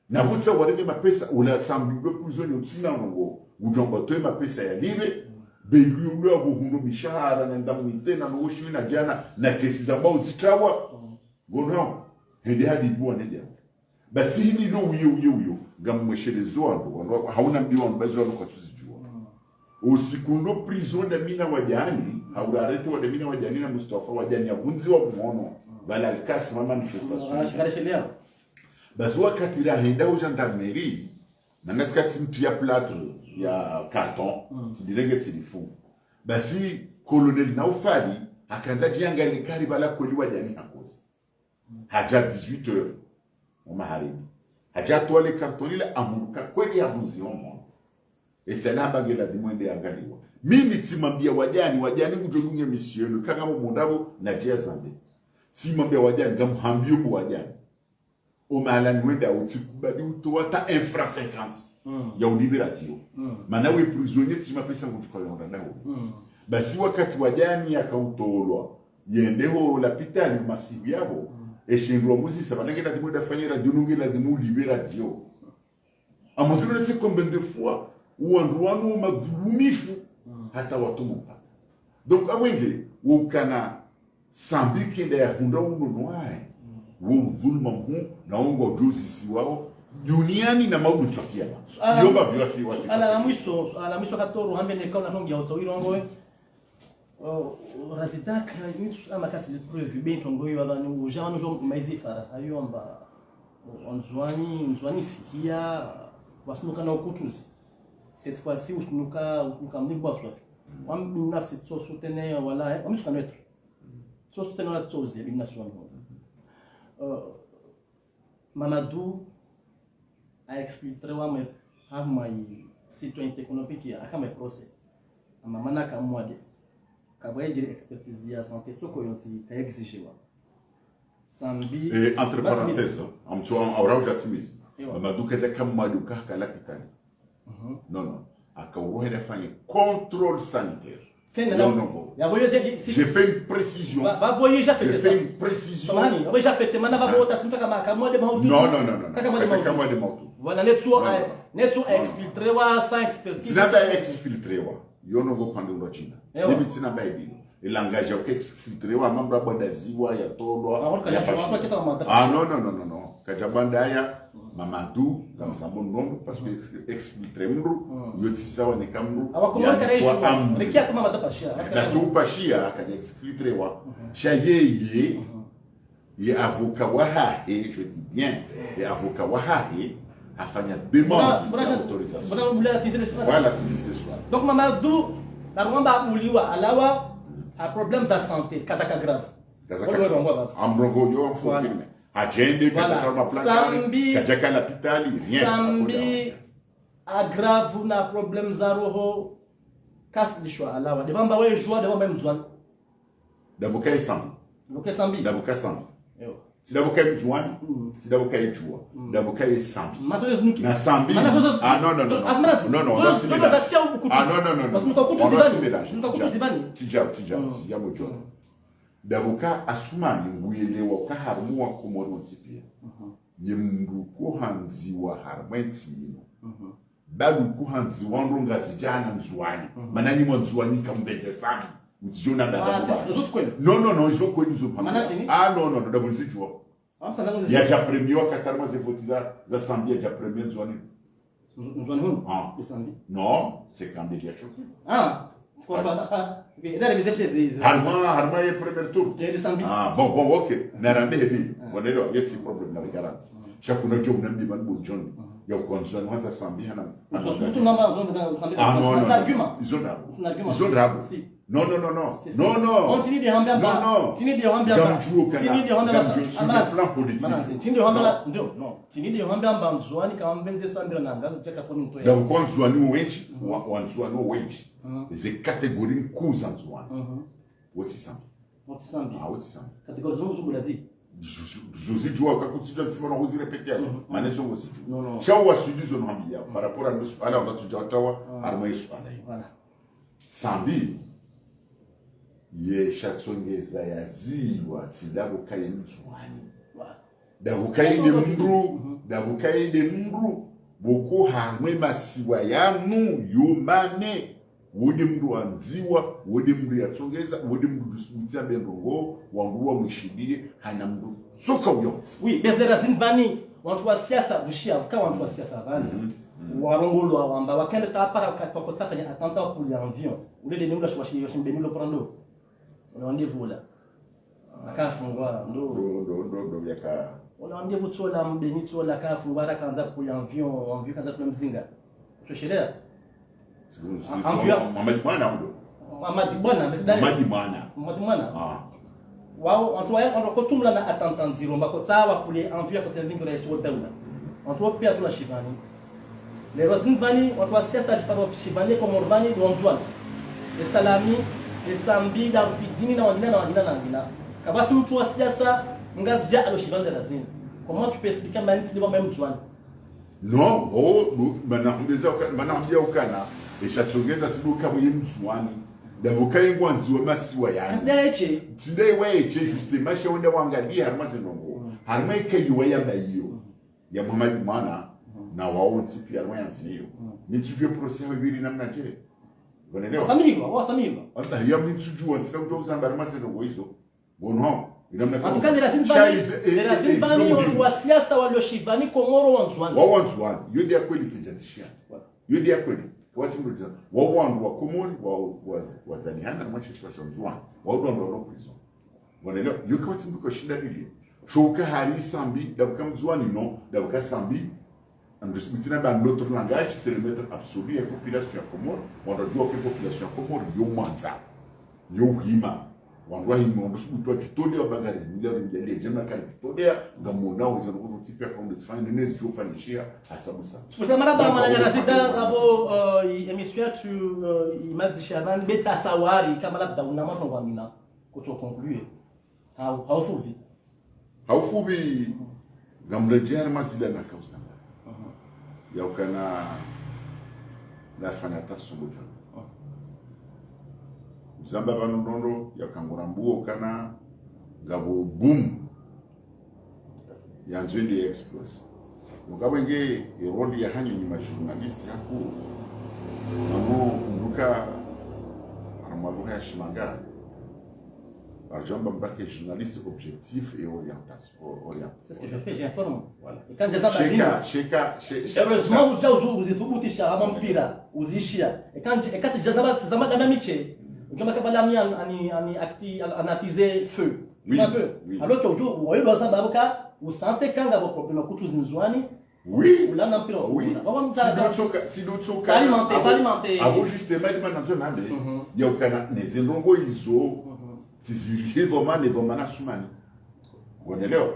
Na hutsa warenge mapesa, ula Sambi ule prisonnier utsina ndrongo. Udjo amba utowe mapesa yalibe, mm, Belu ule abo hundro mishahara na ndamu itena no woshi na jana, na kesi za mbao zitrawa. Mm. Ngono, hende hadi ibuwa ne jana. Basi hili lo uyo, uyo, uyo. Ngamweshelezo wandru, wandru, hauna mbi wandru, bazi wandru kwatsuzijua. Mm. Usiku ndo prison Damina Wadjani, haura arrêté wa Damina Wadjani na Mustafa Wadjani, yavundziwa mhono, mm, bala alikasi ma manifestation. Mm, shikare sheria. Basi wakati rahenda ho gendarmerie, mana tsikatsi mtriya plâtre ya carton, mm, tsidirenge tsilifungu. Basi Colonel Naufali, hakandza djiangalie kari bala kweli Wadjani hakozi. Hadja dix-huit heures, o magharibi. Hadja towa le carton lila amuruka kweli yavundziwa mhono. Esa namba nge ladhimu yende yangaliwa. Mimi tsimwambia Wadjani, Wadjani ngudjo dunge misiyo, kanga mo mondabo na djia zambe. Tsimwambia Wadjani, ngamhambiyo bo Wadjani. O mahala ni wenda utsikubali utowa hata un franc cinquante. Mm. Ya ulibération. Mm. Mana we prisonnier tsi mapesa ngutsuka ya onda nawo. Mm. Basi wakati Wadjani yakautolwa, yende ho lapitali masihu yabo, mm, eshindwa muzisa, mana nge ladhimu yende yafanye radio, nge ladhimu ulibération. Amazulu nese combien de fois, wandru wanu madhulumifu, mm, hata watomo mpaka. Donc, awenge, wo ukana Sambi kenda yahundra unono wahe, mm, wo udhuluma mhuu, na wo ngwadjo uzisiwao, duniani na maudu ntsakia ba. Suala, iyo ba biwa si wati suala la mwiso, suala la mwiso katoro, hambe ne kaula nongi ya utsa wirongowe. Oh, razitaka, ni suala makasi le preuve, be ntrongo yo, ala ni uja wanu jo maizi fara, ayo amba, oh, Ndzuani, Ndzuani sikia, wasunuka na ukutuzi. Cette fois-ci, usunuka, usunuka mlibu wa swafi. Mm. Wami binafsi tso soutenir, wala, eh, wami suka neutre. Tso soutenir wala tso uze, bin nation. Euh, Mamadou a exfiltré wamwe Hama yi citoyenneté économique ya, aka ma procès. Ama mana ka mwade. Ka bwa yedjiri expertise ya santé, tsoko yontsi ka exigewa. Sambi. Et entre parenthèses, hein, amtso, aura uja timizi. Ewa. Mamadou kadja ka mwade uka haka lapitali. Mhm. Non, non. Aka urohe na fanye contrôle sanitaire. Fena. Non, non, bon. Ya voyage di, si. J'ai fait une précision. Va, va voyage J'ai fait une précision. Samahani, va voyage affecté. Mana va vota, simpa kama, kama de mautu. Non, non, non, non, non. Kama de mautu. Kama de mautu. Voilà, netso, voilà. Netso exfiltré wa, sans expertise. Tsina ba exfiltré wa. Yo no go pande ndo China. Ewa. Mimi tsina ba edino. E langage ya exfiltré wa, mambo ya banda ziwa, ya tolwa, ya pashi. Ah, non, non, non, non, non. Kadja banda ya, Mamadou, ngamzambo nondo, parce que ex-, exfiltré mdru, yo tsi sawa neka mdru, awa, comment ya kare kwa ijua? Amri. Rekia kuma madapashia. Basi upashia, kadja exfiltré wa. Sha yeye, ye avocat wahahe, je dis bien, ye avocat wahahe, afanya demande d'autorisation. Voilà, tu me dis le soir. Donc, Mamadou, na rwamba uliwa, alawa, a problème za santé, kazaka grave. Kazaka. Amrongo yo, confirmé. Voilà. Hadjende, voilà. Kadja ka lapitali, rien. Sambi, agravu na problème za roho, kasi dishwa alawa. Devamba we jua, devamba mdzwani. Dabuka ye Sambi. Dabuka Sambi. Dabuka Sambi. Ewa. Tsi dabuka ye mdzwani, tsi dabuka ye jua. Dabuka ye Sambi. Maso le zinuki. Na Sambi. Ah, non, non, non, non. Non, non, on doit se mélanger. Ah, non, non, non, non. On doit se mélanger. Tija, tija, tija, tija, mojo. Dabuka Asumani nguyelewa uka harumwa wa Komori wontsi pia. Ye mdru ko handziwa harumwa entsi inu. Bado ko handziwa ndro Ngazidja na Ndzuwani. Mana nyi mwa Ndzuwani kambenze Sambi. Mtsidjo na bada. Ah, zo tsi kweli. Non, non, non, zo kweli zo. Mana tini? Ah, non, non, non, dabu nizidjuwa. Yadja premier wa Qatar mwa ze voti za, za Sambi yadja premier Ndzuwani. Ndzuwani hunu? Ah. Sambi. Non, c'est Kamberi ya Choki. Ah. Harumwa, harumwa ye premier tour. Ah, bon, bon, ok. Narambe hevi. Wanelewa, yetsi problème na le garanti. Sha kuna djo mnambi mani bon John. Ya uko Ndzuwani hata Sambi hana. Ah, non, non, non. Izo ndrabo. Izo ndrabo. Non, non, non, non. Non, non. Tini de hambia mba. Non, non. Tini de hambia mba. Ngamdjuo kana. Tini de hambia mba. Ngamdjuo sur le plan politique. Tini de hambia mba. Non, non. Tini de hambia mba Ndzuwani kambenze Sambi na Ngazidja katoni mtoya. Dabu kwa Ndzuwani wendji, wa, wa Ndzuwani wendji. Ze catégorie nkuu za Ndzuwani. Wotsi Sambi. Wotsi Sambi. Ah, wotsi Sambi. Catégorie zo zubula zi. Zo, zo, zo zidjuwa, kakutsidjuwa ntsima na huzirépéter yazo. Mana zo ngozidjuwa. Non, non. Sha wa Sud zo no hambia. Par rapport à nous, ala, on a toujours tawa, harumwa Yesu ala. Voilà. Sambi, ye shatsongeza ya ziwa, tsi dabu kaye Mndzuwani. Dabu kaye de mdru, dabu kaye de mdru, boko harumwa masiwa yanu, yo mane, wo de mdru andziwa, wo de mdru yatsongeza, wo de mdru dusubutia bendrongo, wangu wa mwishidiye, hana mdru tsoka uyo. Oui, bezlera zinvani, wantru wa siasa, bushiya, vuka wantru wa siasa vani. Warongolwa wamba, wakende tapara wakati wakotsa fanya attentat wa kuli avion. Ule de ni ula shwa shi, shi mbeni lo prando. Ule wandevula. Akafungwa, ndo. Ndo, ndo, ndo, ndo, yaka. Ule wandevutsola mbeni tsola, akafungwa, ara kanza kuli avion, avion kanza kuli mzinga. Tso shelea. Avion. Mamadi Bwana ndo. Mamadi Bwana, mais c'est Mamadi Bwana. Mamadi Bwana. Ah. Wao, wantru wa, wantru kotumla na attentat ndziro, mba kotsa wa kuli avion kotsa vingi raisi wa daula. Wantru pia tula shivani. Lero zinvani, wantru wa siasa tsi paro shivani, Komoro vani, do Ndzuwani. E Salami, e Sambi, Darfidini, na wangina, na wangina, na wangina. Kabasi mtru wa siasa, Ngazidja alo shivani de razini. Comment tu peux expliquer mani tsi de wa même Ndzuwani? Non, oh, bu-, mana humbeza uka-, mana humbia ukana, e shatsongeza tsi duka mwe Mndzuwani. Dabu kaye ngwandziwa masiwa yanu. Tsi daye eche. Tsi daye wa eche, justement, sha wenda wangaliye harumwa ze ndrongo. Harumwa ikayi wa yamba iyo. Ya Mamadi Bwana, na wao ntsi pia harumwa ya mfiniyo. Mitsudjuwe procès ya wibiri namna dje. Wanelewa? Wasamihilwa, wasamihilwa. Ata, ya mitsudjuwa, ntsina kudjuwa uzamba harumwa ze ndrongo izo. Bon, non. Ina mna. En tout cas, de razini vani, de razini vani, wantru wa siasa walio shivani Komoro wa Ndzuwani. Wa, wa Ndzuwani. Yo de ya kweli kidjazishiya. Voilà. Yo de ya kweli. Kwatsi mdru dja. Wa wandru wa Komori, wa, wa, wazalihana, mwa shisiwa sha Ndzuwani. Wa wandru wa prison. Wanelewa? Yo kwatsi mdru ko shinda lili. Sho uka hari Sambi, dabu ka Mndzuwani, non, dabu ka Sambi. Amdrusi butina dans l'autre langage, c'est le maître absolu ya population ya Komori. Wandru wadjuwa ke population ya Komori yo mwandza, yo hima, Wandru wahe mwondo subutu wadjitolea wa Bangari, mdja ri mdja ledje na kari djitolea, ngamwonao izo ndrongoo zontsi pia kaundru zifanya, nene zidjo fanyishiha, hasabu sa. Subutu mara ba mwana nyara zida, rabo, eh, i émission yatru, eh, imadzisha, na nibeta sawari, kama labda una mafo ngwamina, kutso conclure. Hau, hau suvi. Haufupvi, ngamredjeyi harimwa zila nakauzamba. Yaukana nafanya tasumbu djana. Uzamba pvanu ndrongoo, yauka ngurambuo ukana ngapvo boom. Yandzo yende ya explose. Mukabwenge, e rôle yahanyu nyi ma journaliste hakuu. Namo mbuka, harimwa lugha ya shimanga. Par exemple, mba ke journaliste objectif et orientation, orienté. C'est ce que je fais, j'informe. Voilà. Eka ndjeza Sheka, bazini. Sheka, she- she- Heureusement, udja uzu- uzithubutisha hama mpira, uzishia. Eka ndje- eka tsidjaza ba- tsizama dama miche. Udjua mba kabla mi an- ani- ani- acti- an- anatize feu. Oui, Un peu. Oui. Alors que udjua, wayo ndo sababu ka, usante ka ngapvo problème kutru zinzwani, Oui. Ulana mpira wa Oui. kukuna. Baba mtata. Tsidotsoka, tsidotsoka. Salimante, Abo- salimante. Abo justement, ndi mana ndzo nambe. Mhm. Yaukana, neze ndrongoo izo. Mhm. Tizirihe dhwamana, dhwamana Asumani. Ngonelewa.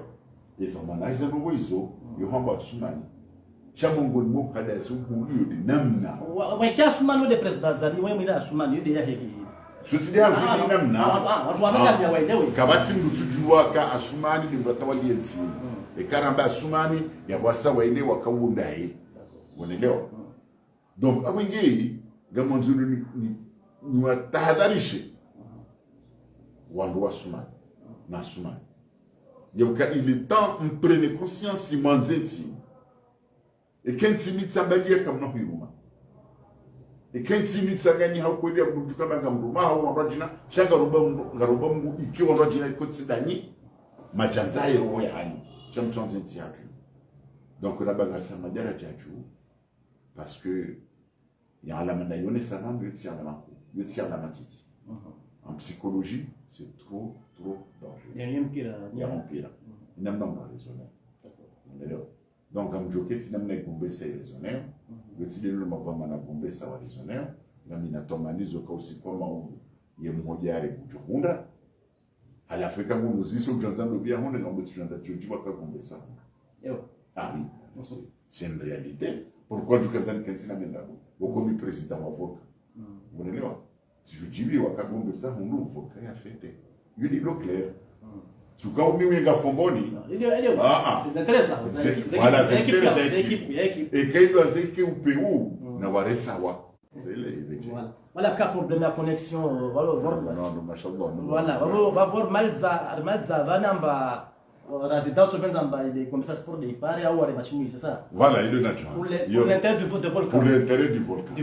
E dhwamana ize ndrongoo izo. Yo hamba Asumani. Sha mongoni mwa hada ya subu yo de namna. Wa- wa- weke Asumani yo de président Azali, we mwina Asumani yo de ya heli. Soside ya vidi namna. Watu wanakanya waelewe. Kapvatsi mndru tsudjuwa ka Asumani ni mndru atawali yentsi. Eka ramba Asumani, ya pvwasa waelewa ka uwo ndaye. Ngonelewa. Donc, apvo nge, ngamwandzo ni, ni, niwatahadharishe. Wandru wa Asumani. Na Asumani. Yauka, il est temps, mprene conscience, mwandze ntsi. Eka ntsi mitsambalia kamna huiruma. Eka ntsi mitsanganyiha ukweli ya kudjuka ba ngamruma, hau wandru wadjina, sha ngarumba mndru, ngarumba mndru, iki wandru wadjina iko ntsi ndani, madjandza ye roho yahanyu. Sha mtsandze ntsi yatru. Donc, naba ngarisa madjara djadju, parce que, ya alama na yone sana, yo tsi alama kuu, yo tsi alama ntiti. En psychologie, c'est trop, trop dangereux. Ya mpira. Ya mpira. Ina mna mwa raisonner. Ngonelewa. Donc, ngamdjo keti namna igumbesa i raisonner. Yo tsi de nilo mapvama na gumbesa wa raisonner. Ngamina tamanizo ka usiku wa maungu ye mhodjari kudjuhundra. Halafu eka ngunu ziso udjandza ndo pia hunde, ngambo tsidjandza djodji waka gumbesa hunde. Yo. Ah oui, c'est, c'est une réalité. Pourquoi djukandzani kentsi na mendabo? Woko mi président wa Volcan. Ngonelewa. Tsidjodjibi waka gumbesa hundu Volcan ya fête. Yo de lo clair. Tsuka umi wenga Fomboni. Ndio, ndio. Ah, ah. Zintéressant. C'est- voilà, Zintéressant. Zintéressant. Eka ilo azeke upeu, na waresa wa. C'est le, le. Voilà. Voilà, fika problème ya connexion, euh, voilà, voilà. Non, non, mashallah, non. Voilà, voilà, voilà, maliza, maliza, va namba, euh, résident, tu peux namba, il est comme ça, sport de départ, ou aller machin, c'est ça. Voilà, il est naturel. Pour les- pour l'intérêt du vo-, de Volcan. Pour l'intérêt du Volcan.